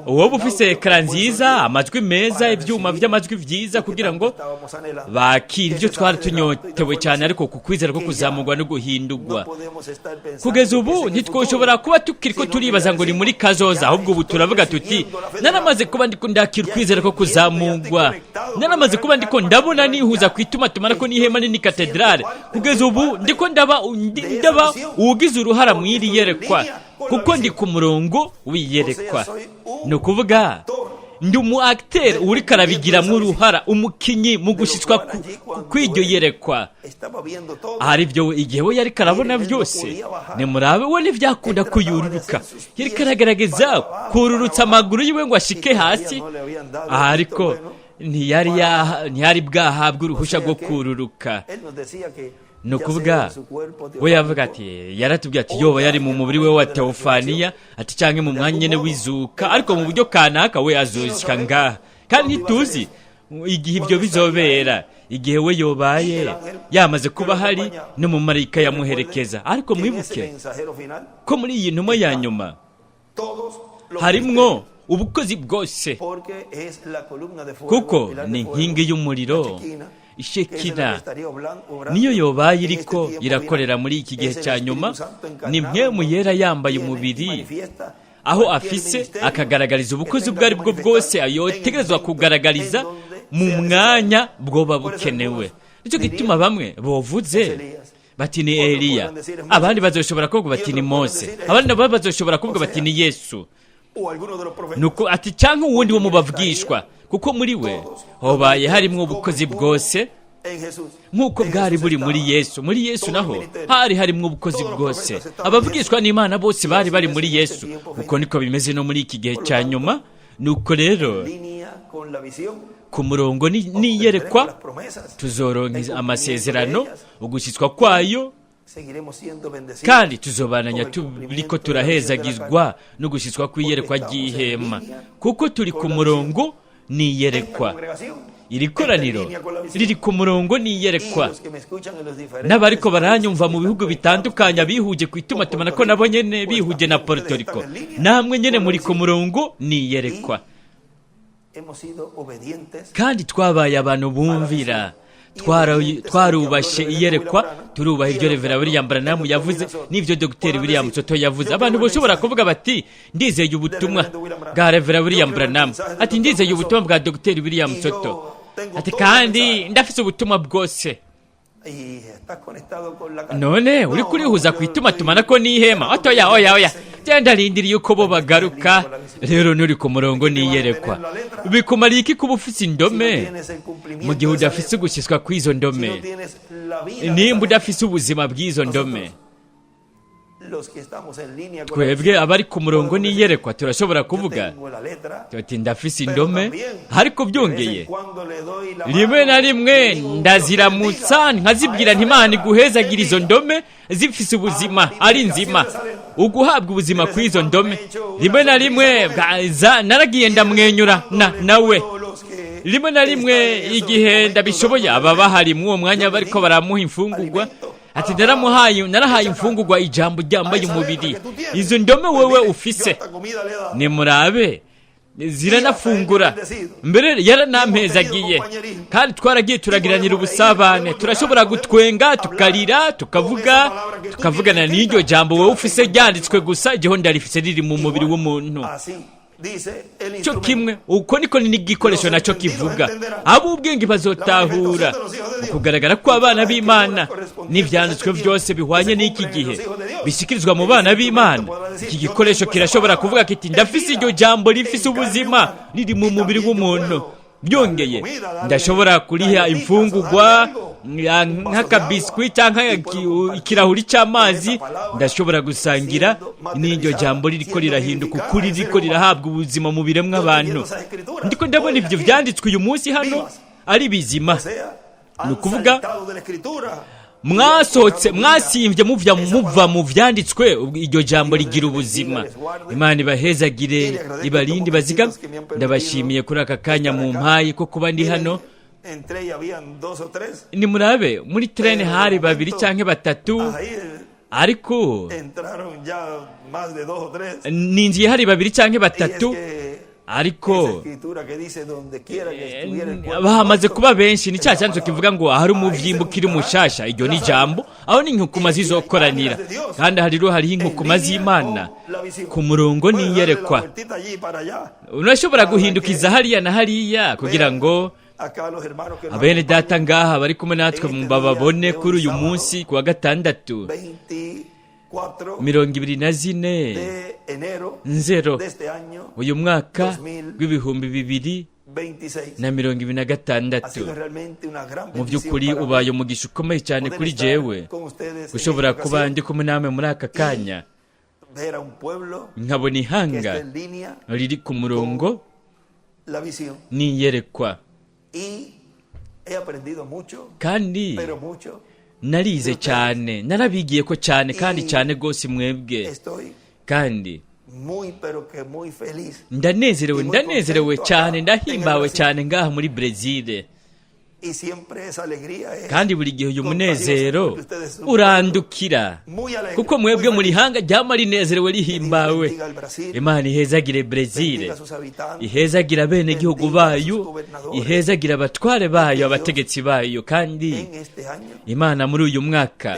uwoba ufise écran nziza, amajwi meza, ivyuma vy'amajwi vyiza, kugira ngo bakire ivyo twari tunyotewe cyane, ariko ku kwizera ko kuzamurwa no guhindurwa. Kugeza ubu ntitwoshobora kuba tukiriko turibaza ngo ni muri kazoza, ahubwo ubu turavuga tuti: "Naramaze kuba ndiko ndakira ukwizera ko kuzamurwa, naramaze kuba ndiko ndabona nihuza ku itumatumanako n'ihema nini katedrale. Kugeza ubu ndiko ndaba uwugize uruhara mu iri yerekwa, kuko ndi ku murongo w'iyerekwa." Ni ukuvuga ndi umu acteur uriko arabigiramwo uruhara, umukinyi mu gushitswa kw'iryo yerekwa. Ahari ibyo igihe we yariko arabona byose, nimurabe, we ntibyakunda kuyururuka. Yariko aragerageza kururutsa amaguru yiwe ngo ashike hasi, ariko ntiyari bwahabwe uruhusha rwo kururuka. Ni ukuvuga we yavuga ati, yaratubwiye ati yoba yari mu mubiri we wa teofaniya, ati cyangwa mu mwanya nyene w'izuka, ariko mu buryo kanaka we azoshika ngaha. Kandi ntituzi igihe ibyo bizobera, igihe we yobaye yamaze kuba hari n'umumarayika yamuherekeza. Ariko mwibuke ko muri iyi ntumwa ya nyuma harimwo ubukozi bwose, kuko ni inkingi y'umuriro ishekina niyo yobaye iriko irakorera muri iki gihe cya nyuma. Ni Mpwemu Yera yambaye umubiri, aho afise akagaragariza ubukozi ubwo ari bwo bwose yotegerezwa kugaragariza mu mwanya bwoba bukenewe. Nicyo gituma bamwe bovuze bati ni Eliya, abandi bazoshobora kuvuga bati ni Mose, abandi nabo bazoshobora kuvuga bati ni Yesu, nuko ati cyangwa uwundi wo mu bavugishwa, kuko muri we hobaye harimwo ubukozi bwose nk'uko bwari buri muri Yesu. Muri Yesu naho hari harimwo ubukozi bwose, abavugishwa n'Imana bose bari bari muri Yesu. Uko niko bimeze no muri iki gihe cya nyuma. Nuko rero ku murongo n'iyerekwa tuzoronka amasezerano, ugushyitswa kwayo, kandi tuzobananya turiko turahezagizwa no gushyitswa kw'iyerekwa ry'ihema, kuko turi ku murongo n'iyerekwa. Iri koraniro riri ku murongo n'iyerekwa. N'abariko baranyumva mu bihugu bitandukanye, abihuje ku itumatumanako nabo nyene bihuje na Puerto Rico, namwe nyene muri ku murongo n'iyerekwa. Kandi twabaye abantu bumvira, twarubashe iyerekwa, turubaha ibyo Reverend William Branham yavuze n'ibyo Dr William Soto yavuze. Abantu bashobora kuvuga bati: "Ndizeye ubutumwa bwa Reverend William Branham," ati "ndizeye ubutumwa bwa Dr William Soto," ati "kandi ndafise ubutumwa bwose." None uri kurihuza ku itumatumanako n'ihema? Otoya, oya, oya, genda rindiriye uko bo bagaruka. Rero nturi ku murongo n'iyerekwa. Bikumariye iki kuba ufise indome mu gihe udafise ugushyiswa kw'izo ndome, nimba udafise ubuzima bw'izo ndome? Twebwe abari ku murongo n'iyerekwa turashobora kuvuga tuti: "Ndafise indome." Ariko byongeye, rimwe na rimwe ndaziramutsa nkazibwira nti: "Imana iguhezagira izo ndome zifise ubuzima, ari nzima." Uguhabwa ubuzima kw'izo ndome, rimwe na rimwe naragiye ndamwenyura na nawe. Rimwe na rimwe igihe ndabishoboye, aba bahari muri uwo mwanya bariko baramuha imfungurwa. Ati naramuhaye, narahaye imfungurwa ijambo ryambaye umubiri. Izo ndome wewe ufise, nimurabe, ziranafungura. Mbere yaranampezagiye, kandi twaragiye turagiranira ubusabane, turashobora gutwenga, tukarira, tukavuga, tukavugana n'iryo jambo wowe ufise ryanditswe gusa, igiho ndarifise riri mu mubiri w'umuntu. Cyo kimwe uko niko n'igikoresho nacyo kivuga. Ab'ubwenge bazotahura ukugaragara kw'abana b'Imana n'ibyanditswe byose bihwanye n'iki gihe bishyikirizwa mu bana b'Imana. Iki gikoresho kirashobora kuvuga kiti: "Ndafise iryo jambo rifise ubuzima riri mu mubiri w'umuntu. Byongeye ndashobora kuriha imfungurwa nk'akabiswi cyangwa ikirahuri cy'amazi, ndashobora gusangira n'iryo jambo ririko rirahinduka ukuri, ririko rirahabwa ubuzima mu biremwa abantu." Ndiko ndabona ibyo byanditswe uyu munsi hano ari bizima. Ni ukuvuga mwasohotse, mwasimvye, muva mu vyanditswe, iryo jambo rigira ubuzima. Imana ibahezagire, ibarinde, bazigame. Ndabashimiye kuri aka kanya mu mpaye ko kuba ndi hano. Nimurabe, muri train hari babiri canke batatu, ariko ninjiye hari babiri canke batatu, ariko bamaze kuba benshi. Ni cya cyanditswe kivuga ngo ahari umuvyimba ukiri mushasha, iryo ni ijambo, aho ni inkukuma zizokoranira. Kandi hariho inkukuma z'Imana ku murongo n'iyerekwa. Urashobora guhindukiza hariya na hariya kugira ngo abene data ngaha bari kumwe natwe bababone kuri uyu munsi ku wa gatandatu, 24 nzero uyu mwaka w'2026. Mu by'ukuri ubaye umugisha ukomeye cyane kuri jewe gushobora kuba ndi kumwe namwe muri aka kanya, nkabona ihanga riri ku murongo n'iyerekwa. Kandi narize cyane, narabigiye ko cyane kandi cyane rwose mwebwe, kandi ndanezerewe, ndanezerewe cyane, ndahimbawe cyane ngaha muri Brezil. Kandi buri gihe uyu munezero urandukira kuko mwebwe muri hanga ryama rinezerewe, rihimbawe. Imana ihezagire Brezil, ihezagire abenegihugu bayo, ihezagire abatware bayo, abategetsi bayo. Kandi Imana muri uyu mwaka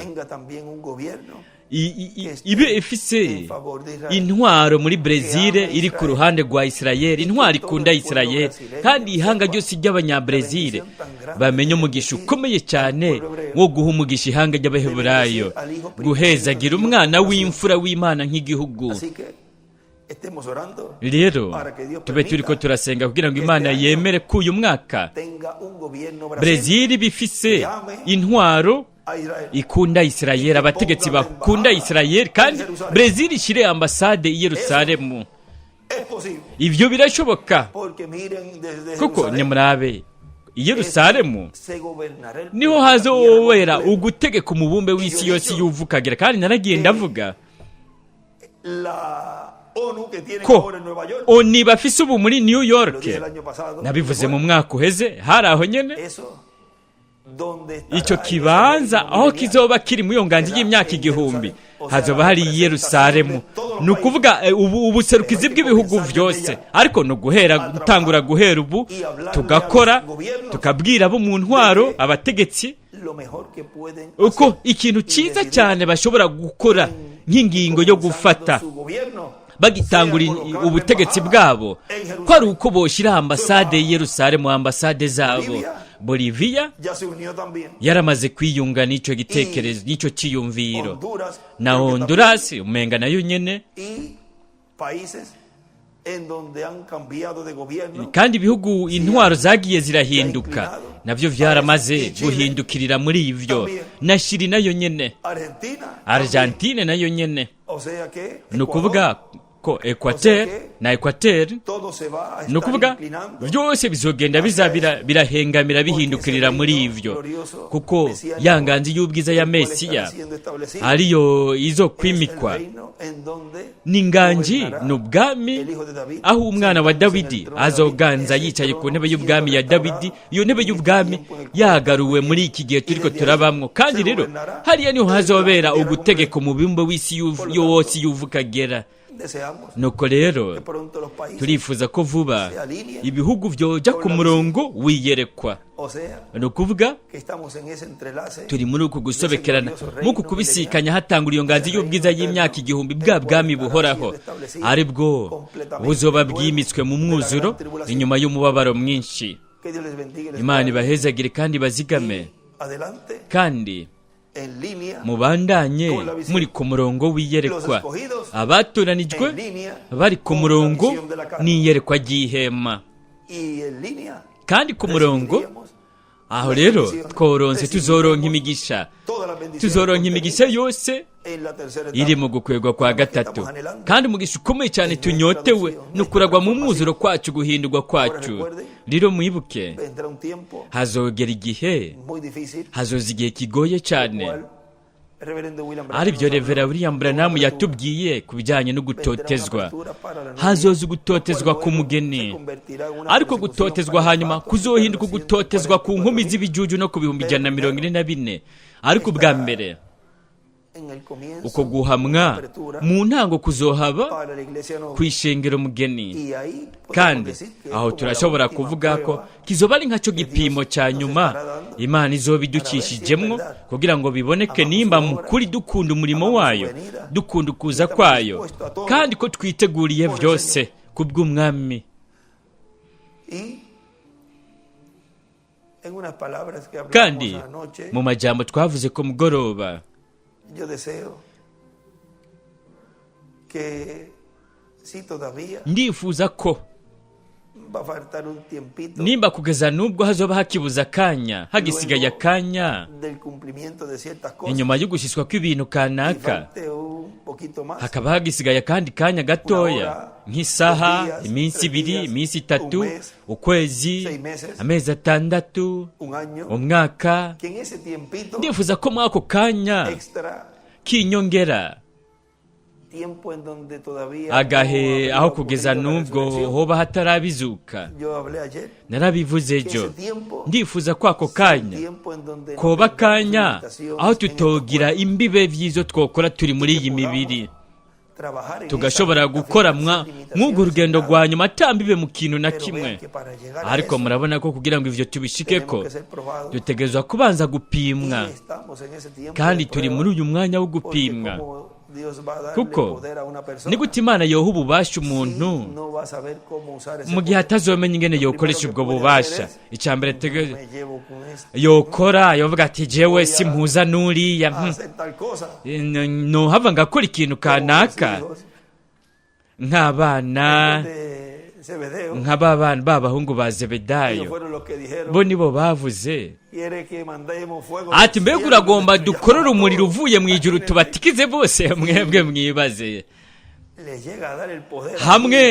ibe ifise intwaro muri Brezil iri ku ruhande rwa Israel, intwaro ikunda Israel. Kandi ihanga ryose ry'Abanyabrezil bamenye umugisha ukomeye cyane wo guha umugisha ihanga ry'Abaheburayo, guhezagira umwana w'imfura w'Imana nk'igihugu. Rero tube turi ko turasenga kugira ngo Imana yemere ko uyu mwaka Brezil bifise intwaro ikunda Israel, abategetsi bakunda Israel, kandi Brezil ishyire ambasade i Yerusalemu. Ibyo birashoboka, kuko nimurabe, i Yerusalemu niho hazowera ugutegeka umubumbe w'isi yose y'uvukagira. Kandi naragiye ndavuga ko ONU bafise ubu muri New York, nabivuze mu mwaka uheze, hari aho nyene icyo kibanza aho kizoba kiri muri iyo nganji y'imyaka 1000, hazoba hari i Yerusalemu. Ni ukuvuga ubu ubuserukizi bw'ibihugu byose. Ariko ni uguhera, gutangura guhera ubu, tugakora, tukabwira abo mu ntwaro, abategetsi, uko ikintu cyiza cyane bashobora gukora nk'ingingo yo gufata bagitangura ubutegetsi bwabo, ko ari uko boshyira ambasade y'i Yerusalemu, ambasade zabo. Bolivia yaramaze kwiyunga n'icyo gitekerezo, n'icyo cyiyumviro, na Honduras umenga nayo nyene. Kandi ibihugu intwaro zagiye zirahinduka nabyo byaramaze guhindukirira muri ivyo, na Chili nayo nyene, Argentine nayo nyene. Ni ukuvuga Ko Equateur na Equateur, ni ukuvuga byose bizogenda biza birahengamira, bihindukirira muri ivyo, kuko ya nganzi y'ubwiza ya Mesiya ariyo izo kwimikwa. Ni inganji, ni ubwami aho umwana wa Dawidi azoganza yicaye ku ntebe y'ubwami ya Dawidi, iyo ntebe y'ubwami yagaruwe muri iki gihe turiko turabamwo. Kandi rero hariya niho hazobera ugutegeka umubumbe w'isi wose yuva ukagera. Nuko rero turifuza ko vuba ibihugu byoja ku murongo wiyerekwa. Ni ukuvuga turi muri uku gusobekerana, muku kubisikanya, hatangura iyo nganzi y'ubwiza y'imyaka 1000, bwa bwami buhoraho, ari bwo buzoba bwimitswe mu mwuzuro inyuma y'umubabaro mwinshi. Imana ibahezagire kandi bazigame, kandi mubandanye muri ku murongo w'iyerekwa. Abatoranijwe bari ku murongo n'iyerekwa ry'ihema, kandi ku murongo aho rero tworonse, tuzoronka imigisha, tuzoronka imigisha yose iri mu gukwegwa kwa gatatu. Kandi umugisha ukomeye cyane tunyotewe ni ukuragwa mu mwuzuro kwacu, guhindurwa kwacu. Rero mwibuke, hazogera igihe, hazoza igihe kigoye cyane, aribyo Revera William Branham yatubwiye ku bijyanye no gutotezwa. Hazoza ugutotezwa ku mugeni, ariko gutotezwa hanyuma kuzohinduka ugutotezwa ku nkumi z'ibijuju no ku 144,000. Ariko ubwa mbere uko guhamwa mu ntango kuzohaba ku ishengero mugeni, kandi aho turashobora kuvuga ko kizoba ari nkacyo gipimo cya nyuma Imana izoba idukishijemwo, kugira ngo biboneke nimba mu kuri dukunda umurimo wayo, dukunda ukuza kwayo, kandi ko twiteguriye byose kubw'Umwami. Kandi mu majambo twavuze ko mugoroba, ndifuza ko nimba kugeza n'ubwo hazoba hakibuza akanya, hagisigaye akanya inyuma yo gushyiswa kw'ibintu kanaka, hakaba hagisigaye akandi kanya gatoya, nk'isaha, iminsi 2, iminsi 3, ukwezi, amezi 6, umwaka, ndifuza ko muri ako kanya k'inyongera, agahe aho kugeza n'ubwo hoba hatarabizuka, narabivuze ejo, ndifuza ko ako kanya koba akanya aho tutogira imbibe by'izo twokora turi muri iyi mibiri, tugashobora gukora mw'urwo rugendo rwa nyuma atambibe mu kintu na kimwe. Ariko murabona ko kugira ngo ivyo tubishikeko dutegerezwa kubanza gupimwa, kandi turi muri uyu mwanya wo gupimwa. Kuko ni gute Imana yoha ububasha umuntu mu gihe atazomenya ingene yokoresha ubwo bubasha? Icya mbere yokora, yovuga ati jewe simpuza n'uriya, nohava ngakora ikintu kanaka, nk'abana nk'ababana b'abahungu ba Zebedayo, bo nibo bavuze ati mbega uragomba dukorore umuriro uvuye mu ijuru tubatikize bose? Mwebwe mwibaze hamwe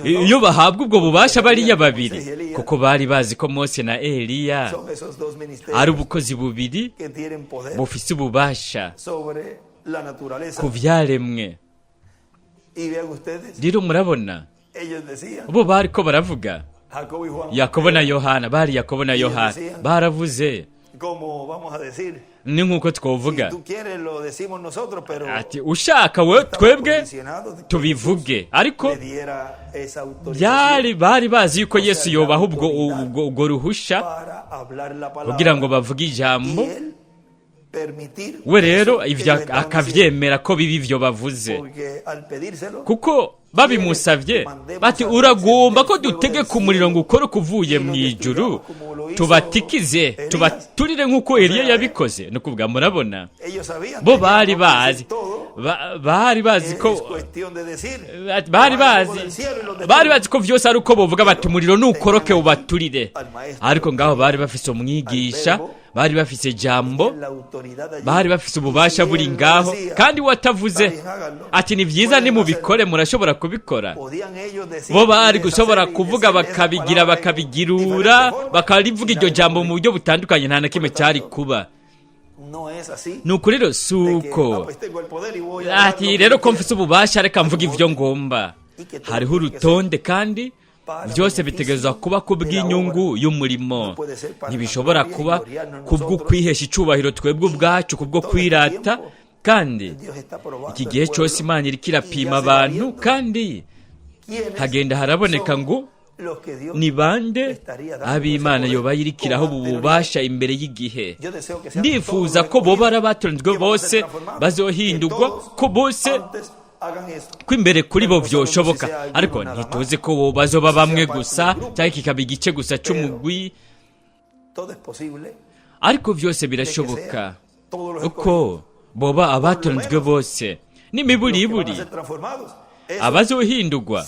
iyo bahabwa ubwo bubasha bariya babiri, kuko bari bazi ko Mose na Eliya ari ubukozi bubiri bufise ububasha ku vyaremwe. Rero murabona bo bariko baravuga, Yakobo na Yohana, bari Yakobo na Yohana baravuze, ni nk'uko twovuga ati ushaka we twebwe tubivuge, ariko bari bazi yuko Yesu yobaha ubwo ruhusha kugira ngo bavuge ijambo. We rero ivyo akavyemera ko bibi ivyo bavuze, kuko babimusavye bati uragomba ko dutegeka umuriro ngo ukore kuvuye mu ijuru tubatikize, tubaturire nk'uko Eliya yabikoze. Ni ukuvuga murabona bo bari bazi, bari bazi ko bari bazi ko vyose ari uko bovuga bati umuriro nukoroke ubaturire. Ariko ngaho bari bafise umwigisha, Bari bafise jambo, bari bafise ububasha buri ngaho, kandi watavuze ati ni byiza nimubikore, murashobora kubikora. Bo bari gushobora kuvuga bakabigira, bakabigirura, bakarivuga iryo jambo mu buryo butandukanye, nta na kimwe cyari kuba. Ni ukuri rero si uko ati rero ko mfise ububasha reka mvuga ivyo ngomba. Hariho urutonde, kandi byose bitegerezwa kuba ku bw'inyungu y'umurimo. Ntibishobora kuba kubwo kwihesha icubahiro twebwe ubwacu, kubwo kwirata. Kandi iki gihe cyose Imana iriko irapima abantu, kandi hagenda haraboneka ngo ni bande ab'Imana yoba yirikiraho ubu bubasha imbere y'igihe. Ndifuza ko boba ari abatonzwe bose bazohindurwa, ko bose ko imbere kuri bo vyoshoboka, ariko ntituzi ko bo bazoba bamwe gusa cyangwa kikaba igice gusa c'umugwi, ariko vyose birashoboka uko boba abatonzwe bose n'imiburiburi abazohindurwa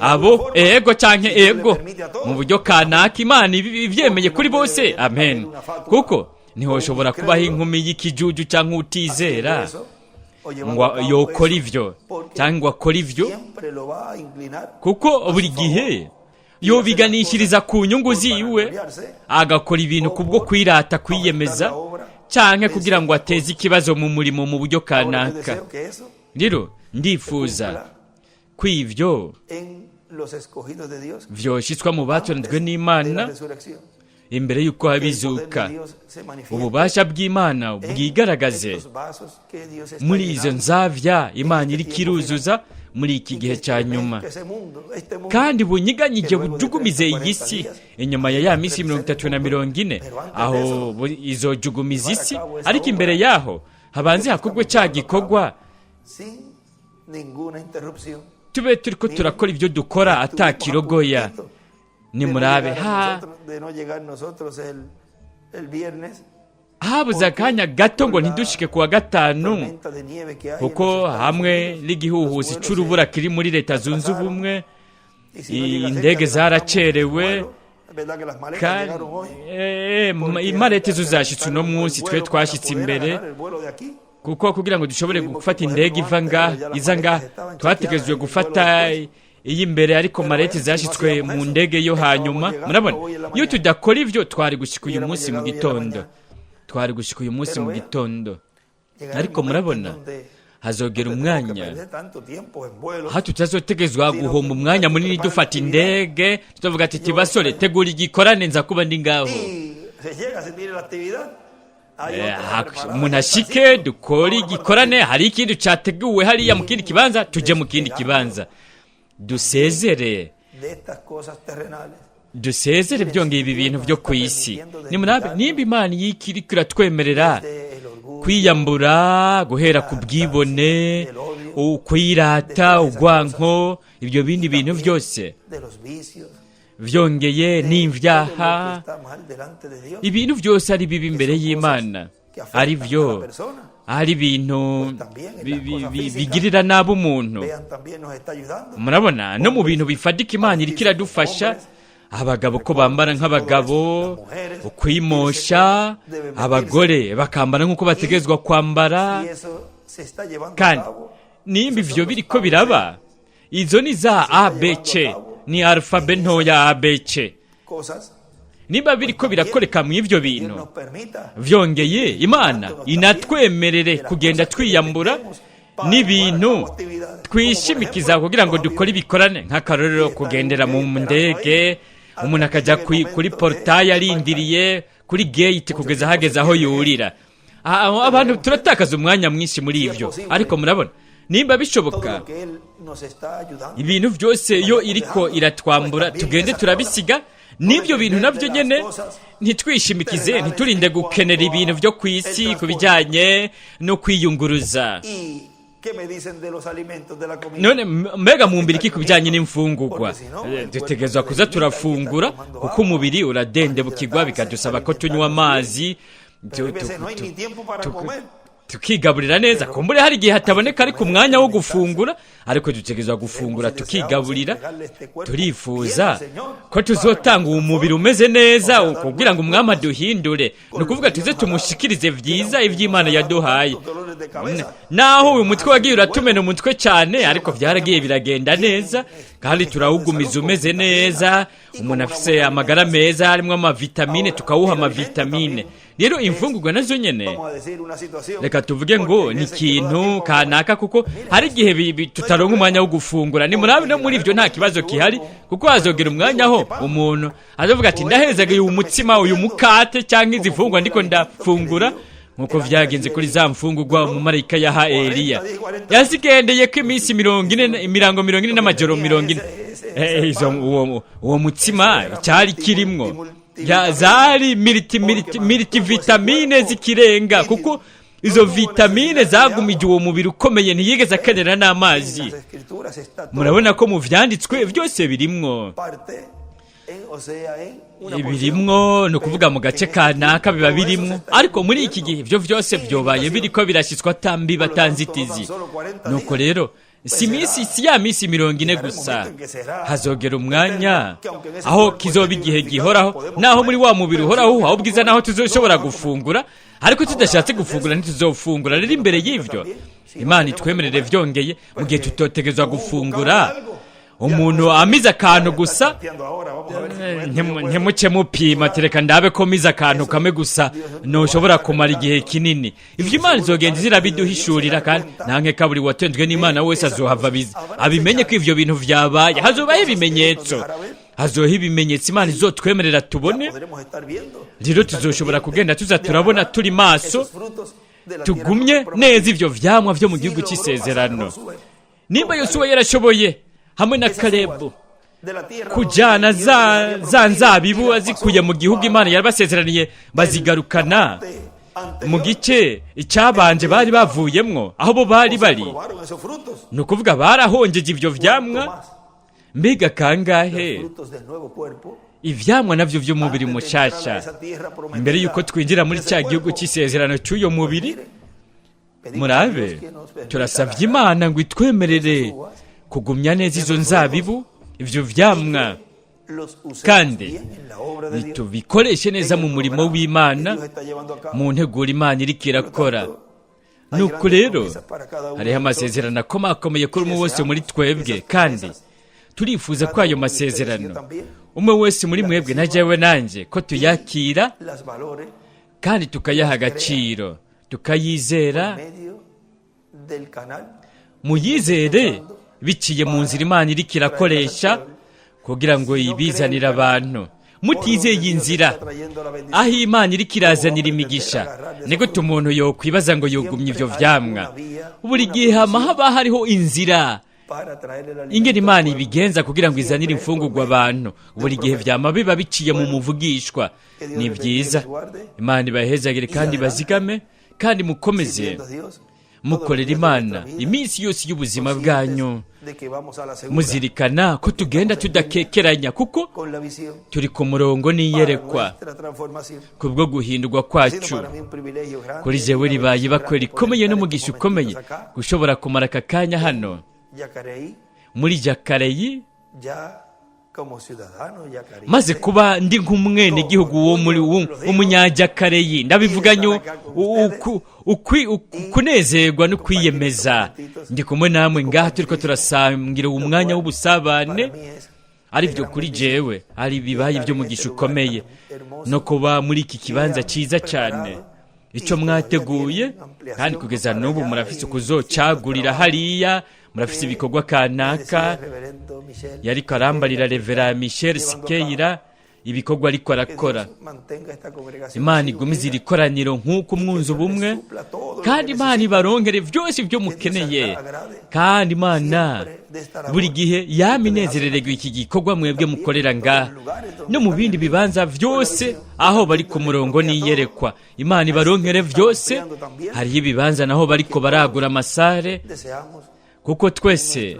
abo ego canke ego mu buryo kanaka Imana ivyemeye kuri bose. Amen. Kuko ntihoshobora kubaho inkumi y'ikijuju canke utizera ngo yokora ivyo cyangwa akora ivyo, kuko buri gihe yobiganishiriza ku nyungu ziwe, agakora ibintu kubwo kwirata, kwiyemeza, canke kugira ngo ateze ikibazo mu murimo mu buryo kanaka. Rero ndifuza ko ivyo vyoshitswa mu batonzwe n'Imana imbere y'uko habizuka, ububasha bw'Imana bwigaragaze muri izo nzavya Imana iriko iruzuza muri iki gihe cya nyuma, kandi bunyiganyije bujugumize iyi si inyuma ya minsi 30 na 40, aho izojugumiza isi. Ariko imbere yaho habanze hakorwe cya gikorwa, tube turiko turakora ibyo dukora atakirogoya. Nimurabe habuze akanya gato ngo ntidushike kuwa gatanu, kuko hamwe n'igihuhusi c'urubura kiri muri Leta Zunze Ubumwe, indege zaracerewe, imarete zo zashitse uno munsi, twe twashitse imbere, kuko kugira ngo dushobore gufata indege iva ngaha iza ngaha twategerejwe gufata iyi mbere, ariko marete zashitswe mu ndege yo hanyuma. Murabona, iyo tudakora ivyo twari gushika uyu munsi mu gitondo, twari gushika uyu munsi mu gitondo. Ariko murabona hazogera umwanya aho tutazotegezwa guhomba umwanya munini dufata indege, tutavuga ati tibasore tegura igikorane nza kuba ndi ngaho, umuntu ashike dukore igikorane, hari ikindi categuwe hariya mu kindi kibanza, tuje mu kindi kibanza, dusezere dusezere byongeye ibi bintu byo ku isi. Nimurabe nimba Imana iriko iratwemerera kwiyambura guhera ku bwibone, ukwirata, ugwanko, ibyo bindi bintu byose vyongeye n'ivyaha, ibintu byose ari bibi imbere y'Imana, ari byo ari ibintu bigirira nabi umuntu. Murabona no mu bintu bifatika Imana iriko iradufasha, abagabo ko bambara nk'abagabo, ukwimosha, abagore bakambara nk'uko bategezwa kwambara. Kandi nimba ivyo biriko biraba, izo ni za ABC, ni alfabe ntoya ABC. Niba biriko birakoreka mu ivyo bintu, vyongeye Imana inatwemerere kugenda twiyambura n'ibintu twishimikiza kugira ngo dukore ibikorane, nk'akarorero kugendera mu ndege, umuntu akajya kuri portaye arindiriye kuri gate kugeza hageze aho yurira. Abantu turatakaza umwanya mwinshi muri ivyo, ariko murabona nimba bishoboka ibintu byose iyo iriko iratwambura tugende turabisiga, n'ibyo bintu nabyo nyene ntitwishimikize, ntiturinde gukenera ibintu byo ku isi ku bijyanye no kwiyunguruza. None mbega mumbira iki ku bijyanye n'imfungurwa? Dutegerezwa kuza turafungura, kuko umubiri uradendebukirwa, bikadusaba ko tunywa amazi, tukigaburira neza. Kumbure hari igihe hataboneka ariko umwanya wo gufungura, ariko dutegerezwa gufungura tukigaburira. Turifuza ko tuzotanga uwo mubiri umeze neza kugira ngo umwami aduhindure, ni ukuvuga tuze tumushikirize vyiza ivy'Imana yaduhaye. Naho uyu mutwe wagiye uratumena umutwe cyane, ariko byaragiye biragenda neza kandi turawugumiza umeze neza. Umuntu afise amagara meza harimo amavitamine, tukawuha amavitamine. Rero imfungurwa nazo nyene, reka tuvuge ngo ni ikintu kanaka, kuko hari igihe tutaronka umwanya wo gufungura. Ni murabe no muri ivyo nta kibazo kihari, kuko hazogera umwanya aho umuntu azovuga ati ndahezaga uyu mutsima, uyu mukate cyangwa izi mfungurwa ndiko ndafungura, nkuko vyagenze kuri za mfungurwa umumarayika yaha Eliya. Yazigendeye ko iminsi 40, imirango 40 n'amajoro 40. Uwo mutsima cyari kirimwo zari multivitamine zikirenga, kuko izo vitamine zagumije uwo mubiri ukomeye, ntiyigeze akenera n'amazi. Murabona ko mu vyanditswe byose birimwo, birimwo, ni ukuvuga mu gace kanaka biba birimwo, ariko muri iki gihe ivyo vyose vyobaye biriko birashyitswa atambi batanzitizi. Nuko rero si minsi, si ya minsi 40 gusa, hazogera umwanya aho kizoba igihe gihoraho, naho muri wa mubiri uhoraho aho bwiza, naho tuzoshobora gufungura, ariko tudashatse gufungura ntituzofungura. Rero imbere y'ivyo Imana itwemerere vyongeye, mu gihe tutotegezwa gufungura, umuntu amize akantu gusa, ntimuce mupima, tereka ndabe ko mize akantu kamwe gusa ntushobora kumara igihe kinini. Ivyo Imana izogenda izirabiduhishurira, kandi nanke kaburi watenzwe n'Imana wese azohava abimenye ko ivyo bintu vyabaye. Hazobaho ibimenyetso, hazoha ibimenyetso Imana izotwemerera tubone. Rero tuzoshobora kugenda tuza turabona turi maso, tugumye neza ivyo vyamwa vyo mu gihugu cy'isezerano. Nimba Yosuwa yarashoboye hamwe na Kalebu kujana za nzabibu azikuye mu gihugu Imana yarabasezeraniye, bazigarukana mu gice icyabanje bari bavuyemwo aho bo bari bari, ni ukuvuga barahongeje ivyo vyamwa. Mbega kangahe ivyamwa navyo vy'umubiri mushasha imbere yuko twinjira muri cya gihugu cy'isezerano cy'uyo mubiri. Murabe, turasavye Imana ngo itwemerere kugumya neza izo nzabibu, ivyo vyamwa, kandi nitubikoreshe neza mu murimo w'Imana, mu nteguro Imana iriko irakora. Nuko rero hariho amasezerano akomakomeye kuri umwe wese muri twebwe, kandi turifuza ko ayo masezerano umwe wese muri mwebwe na jewe nanje ko tuyakira kandi tukayaha agaciro, tukayizera. Muyizere biciye mu nzira Imana iriko irakoresha kugira ngo ibizanire abantu. Mutizeye inzira aho Imana iriko irazanira imigisha, ni gute umuntu yokwibaza ngo yogumye ivyo vyamwa? Buri gihe hama haba hariho inzira ingene Imana ibigenza kugira ngo izanire imfungurwa abantu. Buri gihe vyama biba biciye mu muvugishwa. Ni vyiza, Imana ibahezagire kandi bazigame, kandi mukomeze mukorera Imana iminsi yose y'ubuzima bwanyu, muzirikana ko tugenda tudakekeranya, kuko turi ku murongo n'iyerekwa kubwo guhindurwa kwacu. Kuri jewe ribaye ibakwe rikomeye n'umugisha ukomeye gushobora kumara aka kanya hano muri Jakareyi, maze kuba ndi nk'umwenegihugu wo muri w'umunyajakareyi. Ndabivuganye ukunezerwa no kwiyemeza. Ndi kumwe namwe ngaha turiko turasangira umwanya w'ubusabane, ari byo kuri jewe ari bibaye iby'umugisha ukomeye no kuba muri iki kibanza cyiza cyane icyo mwateguye, kandi kugeza n'ubu murafise ukuzocagurira hariya, murafise ibikorwa kanaka. Yariko arambarira Revera Michel Sikeira ibikorwa ariko arakora. Imana igumize iri koraniro nk'uko umwunzi ubumwe, kandi Imana ibaronkere byose ibyo mukeneye, kandi Imana buri gihe yama inezerererwa iki gikorwa mwebwe mukorera ngaha no mu bindi bibanza byose aho bari ku murongo n'iyerekwa. Imana ibaronkere byose. Hariho ibibanza naho bariko baragura amasare, kuko twese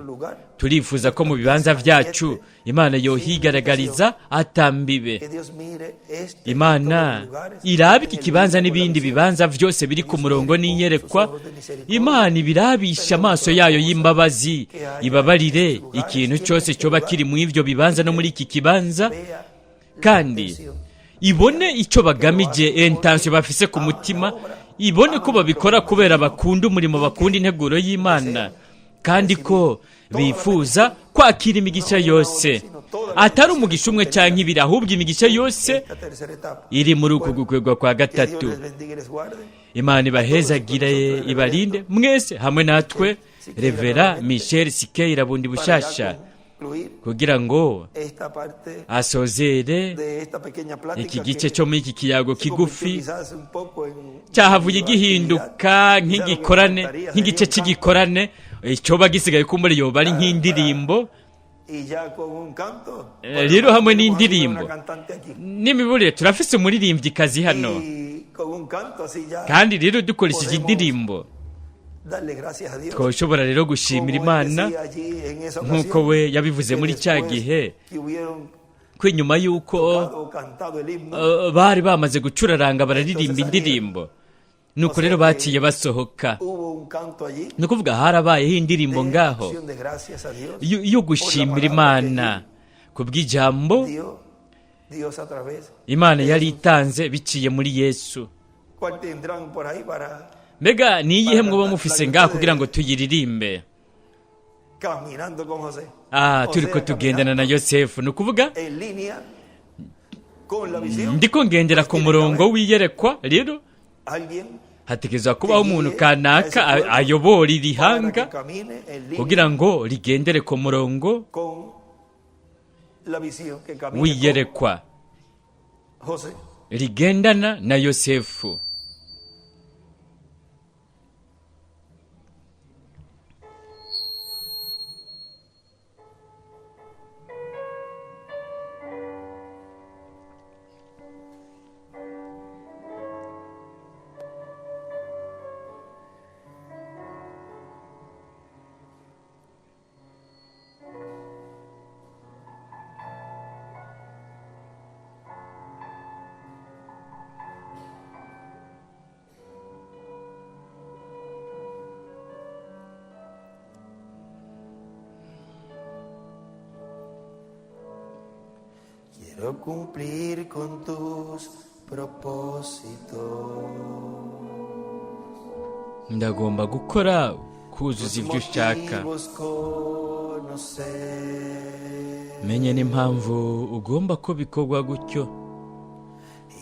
Turifuza ko mu bibanza vyacu Imana yohigaragariza atambibe. Que Dios mire este y todos Imana los lugares irabe iki en el kibanza mismo n'ibindi la visión. bibanza vyose biri ku murongo n'iyerekwa. Imana ibirabisha amaso yayo y'imbabazi, ibabarire ikintu cyose cyoba kiri mu ivyo bibanza no muri iki kibanza, Vea la kandi intención. ibone icyo bagamije, intention bafise ku mutima, ibone ko babikora kubera bakunda umurimo, bakunda integuro y'Imana, kandi ko bifuza kwakira imigisha yose, atari umugisha umwe cyangwa ibiri, ahubwo imigisha yose Esta tercera etapa. iri muri uku gukwegwa kwa Que Dios gatatu. les bendiga y les guarde. Imana ibahezagire, ibarinde mwese hamwe natwe. Revera Michel Sikeira bundi Para ya bushasha concluir kugira ngo esta parte asozere de esta pequeña plática iki gice que cyo muri iki kiyago se convirtió kigufi quizás un poco en cyahavuye en gihinduka actividad. Quizás lo que nk'igikorane, faltaría sería nk'igice un canto. cy'igikorane icyoba gisigaye kumbura yoba ari nk'indirimbo. Y ya con un canto. Rero hamwe tenemos n'indirimbo. una cantante aquí. N'imiburire turafise umuririmbyikazi hano. Y con un canto así ya Kandi rero dukoresheje indirimbo darle gracias a Dios. twoshobora rero gushimira Como él Imana decía allí en esa nk'uko ocasión, we yabivuze que muri cya después gihe que hubieron ko inyuma y'uko tocado o cantado el himno, bari bamaze gucuraranga bararirimba indirimbo, nuko rero baciye basohoka. hubo un canto allí Ni ukuvuga harabayeho indirimbo de ngaho acción de gracias a Dios yo gushimira Imana ku bw'ijambo dio Dios a través. Imana yari itanze biciye muri Yesu. ¿Cuál tendrán por ahí para Mbega ni iyihe mwoba mufise ngaho kugira ngo tuyiririmbe? caminando con José? Ah, O turi ko sea, tugendana na caminando Yosefu, ni ukuvuga en línea con la visión. ndiko ngendera ku murongo w'iyerekwa. Rero Alguien hategerezwa kubaho umuntu kanaka ayobora iri para hanga que camine en línea kugira ngo rigendere ku murongo con la visión, que camine con w'iyerekwa, José. rigendana na Yosefu. Quiero cumplir con tus propósitos. Ndagomba gukora kuzuza Tus ibyo ushaka, motivos conocer. menye n'impamvu ugomba ko bikorwa gutyo,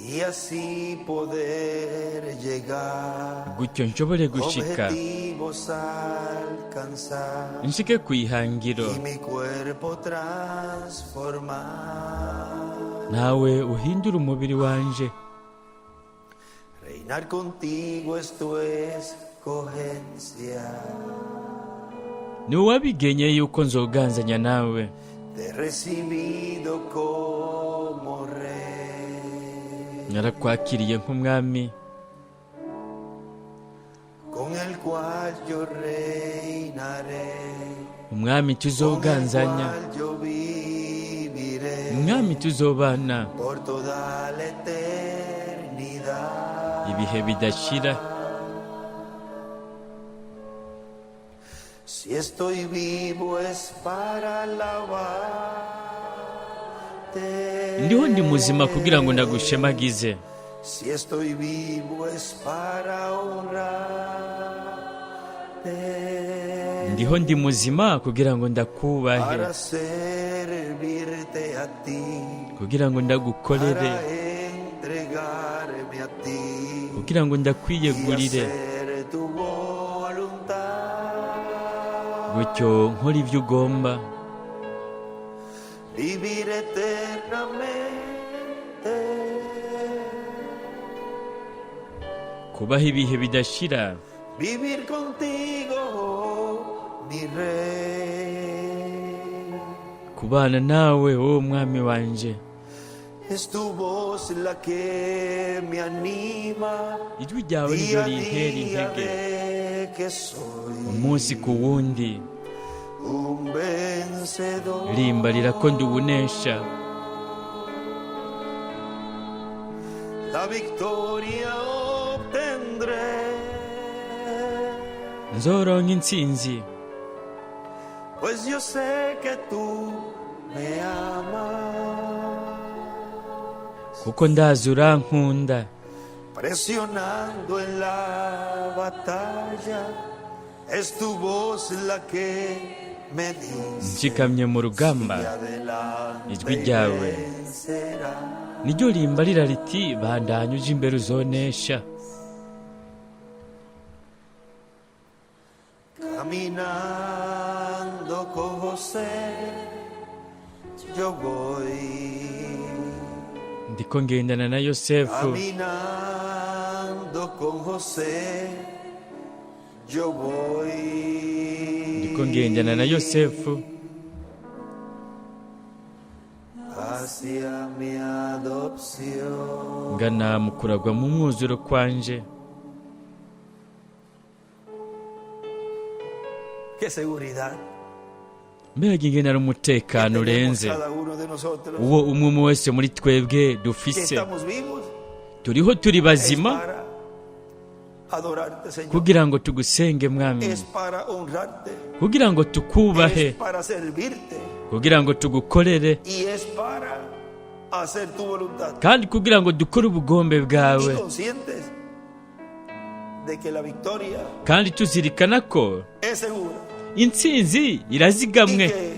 Y así poder llegar. gutyo nshobore gushika, Objetivos alcanzar. nshike ku ihangiro, Y mi cuerpo transformar. nawe uhindure umubiri wanje. Reinar contigo es tu escogencia. Ni uwabigenye yuko nzoganzanya nawe. Te he recibido como rey, Narakwakiriye nk'umwami con el cual yo reinaré, umwami con el tuzoganzanya, cual yo viviré umwami tuzobana por toda la eternidad. ibihe bidashira. Si estoy vivo es para alabarte. Ndiho ndi muzima kugira ngo ndagushemagize. Si estoy vivo es para honrarte. Ndiho ndi muzima kugira ngo ndakubahe, Para servirte a ti. kugira ngo ndagukorere, Para entregarme a ti. kugira ngo Y ndakwiyegurire, hacer tu voluntad. gutyo nkora ibyo ugomba. Vivir eternamente. Kubaho ibihe bidashira. Vivir contigo, mi rey. Kubana nawe, wowe mwami wanje. Es tu voz la que me anima Ijwi ryawe niryo día a rintera día intege de que soy umunsi ku wundi. Un vencedor. Rimbarira ko ndi uwunesha. La victoria obtendré. Nzoronka intsinzi. Pues yo sé que tú me amas. Kuko ndazi urankunda. Presionando en la batalla, es tu voz la que me dice: Nshikamye mu rugamba, "Sigue adelante ijwi y ryawe vencerás". niryo rimbarira riti bandanya uje imbere uzonesha. Caminando con José, yo voy. Ndiko ngendana na Yosefu. Caminando con José, yo voy. Ndiko ngendana na Yosefu. Hacia mi adopción. Ngana mu kuragwa mu mwuzuro kwanje. Qué seguridad Mbega ingene ari umutekano que tenemos urenze cada uno de nosotros uwo umwe umwe wese muri twebwe que dufise. estamos vivos Turiho turi es bazima para adorarte, Señor. kugira ngo tugusenge mwami, Es para honrarte, kugira ngo tukubahe, es para servirte kugira ngo tugukorere, y es para hacer tu voluntad. kandi kugira ngo dukore ubugombe bwawe, Y conscientes de que la victoria kandi tuzirikana ko es segura intsinzi y irazigamwe. que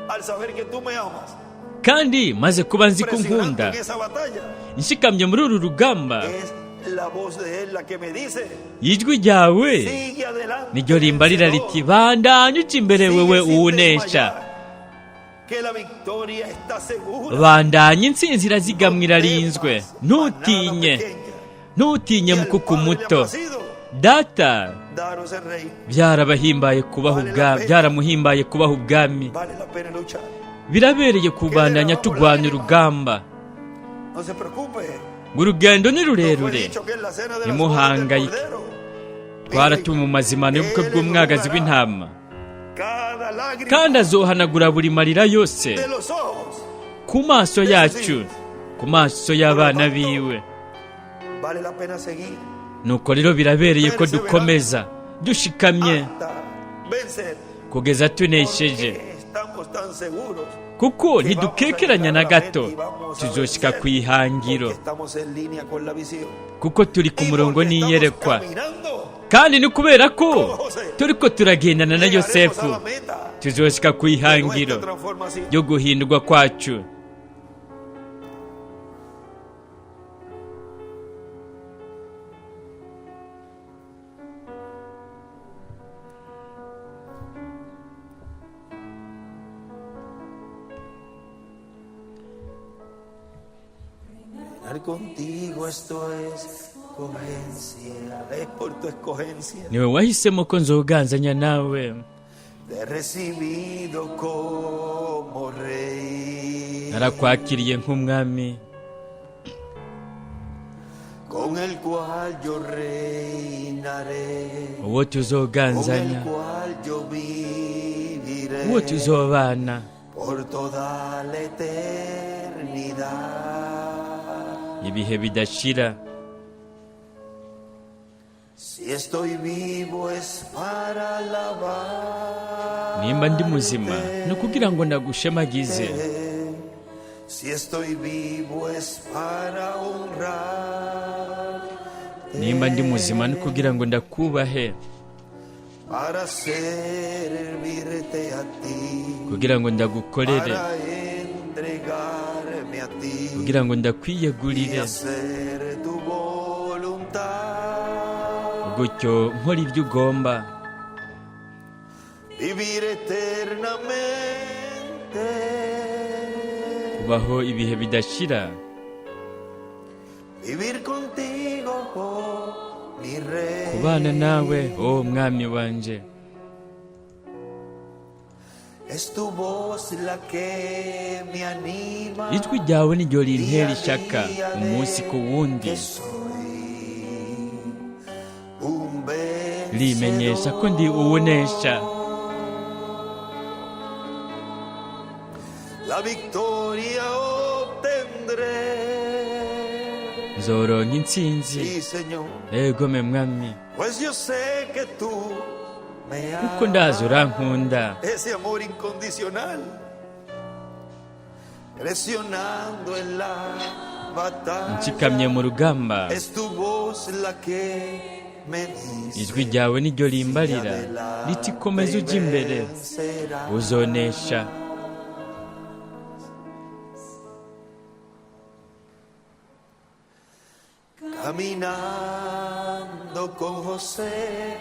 al saber que tú me amas, Kandi maze kuba nzi ko presionando nkunda, en esa batalla, nshikamye muri uru rugamba, es la voz de él la que me dice: ijwi ryawe sigue adelante, niryo rimbarira vencedor. riti bandanya uca imbere Sigue wewe sin uwunesha, desmayar, que la victoria está segura. bandanya intsinzi irazigamwe No irarinzwe, temas, ntutinye, manada pequeña. ntutinye Y al mukuku Padre le ha muto. placido Data daros el reino. byarabahimbaye kubaha ubwami, byaramuhimbaye kubaha ubwami. Vale la pena luchar. Birabereye kubandanya turwanya urugamba. No se preocupe. Ngo urugendo ni No fue rurerure, dicho que en la cena de las bodas del ntimuhangayike. Cordero, Twaratuwe mu mazimano y'ubukwe bw'umwagazi w'intama, cada lágrima kandi azohanagura buri marira yose de los ojos. ku maso yacu, ku maso y'abana biwe. Vale la pena seguir Nuko rero birabereye ko dukomeza dushikamye hasta vencer. kugeza tunesheje, Porque estamos tan seguros kuko que ntidukekeranya vamos a na llegar a la gato meta y vamos a tuzoshika vencer, ku ihangiro, porque estamos en línea con la visión. kuko turi ku Y murongo porque estamos n'iyerekwa. caminando, Kandi ni kubera ko turiko turagendana na llegaremos Yosefu, a la meta tuzoshika ku de ihangiro nuestra transformación. ryo guhindurwa kwacu. Caminar contigo esto es escogencia, es por tu escogencia. Niwe wahisemo ko nzoganzanya nawe. Te he recibido como rey, Narakwakiriye nk'umwami, con el cual yo reinaré, uwo con el tuzoganzanya, cual yo viviré uwo tuzobana por toda la eternidad. ibihe bidashira. Si estoy vivo es para alabar. Nimba ndi muzima ni ukugira ngo ndagushemagize, Si estoy vivo es para honrar, nimba ndi muzima ni ukugira ngo ndakubahe, para servirte a ti, kugira ngo ndagukorere, para entregarme a ti kugira ngo y ndakwiyegurire, hacer tu voluntad. gutyo nkora ibyo ugomba. Vivir eternamente, Kubaho ibihe bidashira, vivir contigo, oh, mi rey. kubana nawe o mwami wanje. Es tu voz la que me anima. Ijwi ryawe niryo Día rintera a ishaka día umunsi ku de wundi, que soy un rimenyesha ko ndi uwunesha. vencedor. La victoria obtendré. Nzoronka intsinzi. Sí, Señor. Egome mwami. Pues yo sé que tú me Kuko ndazi amas. urankunda. Ese amor incondicional. Presionando en la batalla. Nshikamye mu rugamba. Es tu voz la que me dice. Ijwi ryawe niryo rimbarira riti komeza ujya imbere, vencerás. uzonesha. Caminando con José,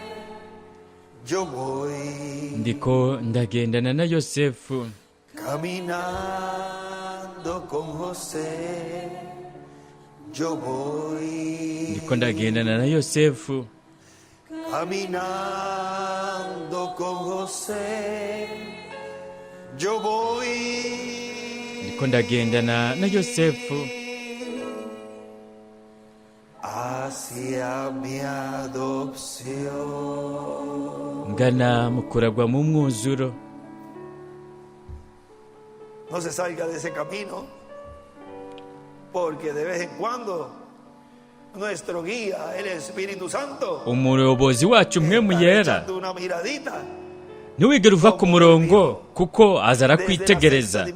yo voy. Ndiko ndagendana na Yosefu. Caminando con José, yo voy. Ndiko ndagendana na Yosefu. Caminando con José, yo voy. Ndiko ndagendana na Yosefu. Hacia mi adopción. Ngana mu kuragwa mu mwuzuro. No se salga de ese camino, porque de vez en cuando nuestro guía, el Espíritu Santo, Umuyobozi wacu mwe está muyera, echando una miradita ntiwigere uva ku murongo, kuko aza arakwitegereza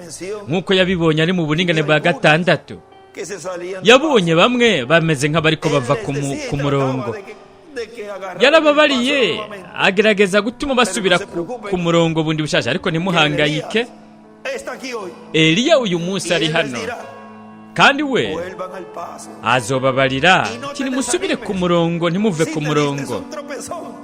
nk'uko yabibonye ari mu buringane bwa gatandatu. que se salían del Yabonye bamwe bameze nk'abariko paso. bava Él ku les mu- decía y ku trataba murongo. de que agarraran Yarababariye, el paso nuevamente. agerageza gutuma basubira ku murongo bundi bushasha, ariko ntimuhangayike. Elías está aquí hoy. Eliya uyu munsi Y ari él les hano, dirá, kandi we vuelvan al paso. azobabarira ati nimusubire ku murongo, ntimuve Si ku te diste murongo. un tropezón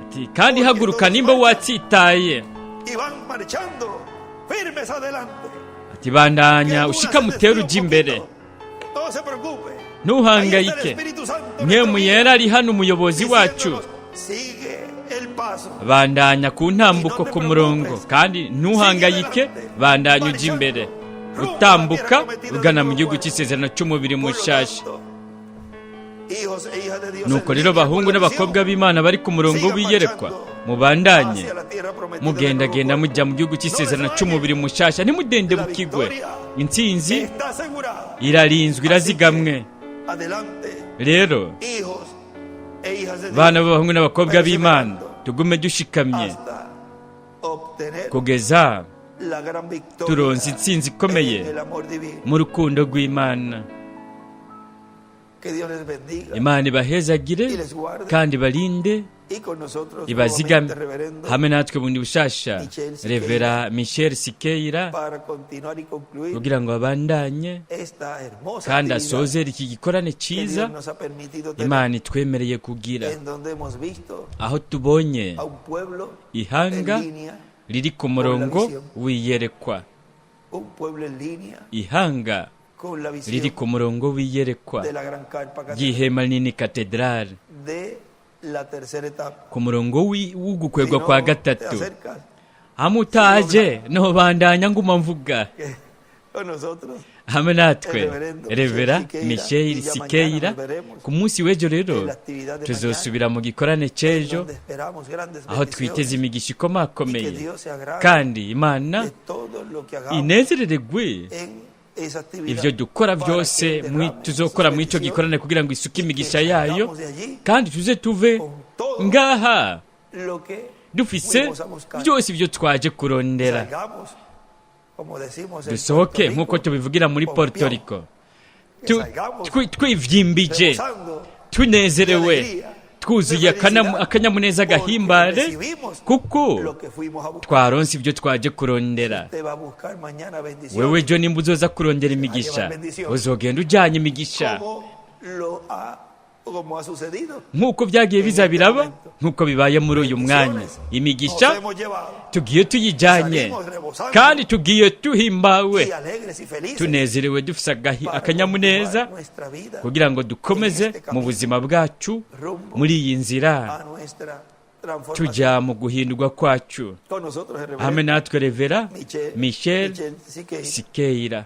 Ati, kandi haguruka nimba watsitaye. y van marchando firmes adelante. Ati bandanya Que ushika alguna se mutere desvía ujya un imbere. poquito. No se preocupe. Ahí está el Ntuhangayike. Espíritu Santo, Mwe nuestro guía, muyera ari hano, umuyobozi wacu. diciéndonos, sigue el paso. Bandanya ku ntambuko ku murongo, kandi ntuhangayike, bandanya ujya imbere, utambuka ugana mu gihugu cy'isezerano cy'umubiri Por lo mushasha. tanto, hijos e hijas de Dios Nuko en rero línea bahungu con la n'abakobwa visión, b'Imana bari ku murongo sigan w'iyerekwa, marchando mubandanye hacia la tierra prometida del mugendagenda nuevo mujya mu gihugu cy'isezerano cy'umubiri mushasha, ntimudendebukigwe. Intsinzi cuerpo. Está asegurada. irarinzwe, irazigamwe. Adelante, Rero hijos e hijas de Dios, bana b'abahungu n'abakobwa b'Imana, tugume dushikamye hasta obtener kugeza la gran victoria turonse intsinzi ikomeye en el amor divino. mu rukundo rw'Imana. Que Dios les bendiga Imana ibahezagire y les guarde, kandi barinde, y con nosotros ibazigame. nuevamente, reverendo, Hamwe natwe bundi bushasha Revera Michel Sikeira, para continuar y concluir kugira ngo abandanye esta hermosa kandi actividad asozere iki gikorane que ciza Dios nos ha permitido tener, Imana itwemereye kugira, en donde hemos visto aho tubonye a un pueblo en ihanga línea, riri ku murongo w'iyerekwa, un pueblo en línea ihanga con la riri visión ku murongo w'iyerekwa de la gran carpa catedral ry'ihema rinini katedrali, de la tercera etapa. ku murongo Si w'ugukwegwa no kwa te gatatu. acercas Hamwe utaje nobandanya nguma mvuga. que con nosotros Hamwe natwe Reverendo Revera Michel Michel Siqueira, Sikeira, y ya mañana nos veremos ku munsi w'ejo rero en la actividad de tuzosubira mu gikorane c'ejo, donde esperamos grandes aho twiteze bendiciones imigisha y que ikomakomeye, Dios se agrade kandi Imana de todo lo que hagamos inezereregwe en esa actividad ivyo dukora para que byose Él derrame tuzokora sus muri ico bendiciones gikorane, kugira ngo isuke imigisha yayo, salgamos de allí kandi tuze tuve con todo ngaha lo que dufise fuimos a buscar. byose ibyo twaje kurondera. Salgamos, como decimos en Dusohoke Puerto Rico, nk'uko tubivugira muri Puerto Rico, que salgamos twivyimbije, rebosando tunezerewe, de alegría, twuzuye de felicidad, akanyamuneza porque gahimbare, recibimos kuko lo que fuimos a buscar. twaronse ibyo twaje kurondera. Te va a buscar mañana bendiciones, Wewe jo nimba uzoza kurondera imigisha, uzogenda ujanye imigisha, como lo ha, como ha sucedido. nk'uko byagiye biza biraba, nk'uko bibaye muri uyu mwanya. Bendiciones Imigisha nos hemos llevado tugiye tuyijanye, kandi tugiye tuhimbawe, y alegres y felices tunezerewe, dufise para akanyamuneza, continuar nuestra vida kugira ngo dukomeze mu buzima bwacu muri iyi nzira a nuestra transformación. tujya mu guhindurwa kwacu. Con nosotros el Hamwe reverendo natwe Revera Michel, Michel Michel Siqueira. Sikeira.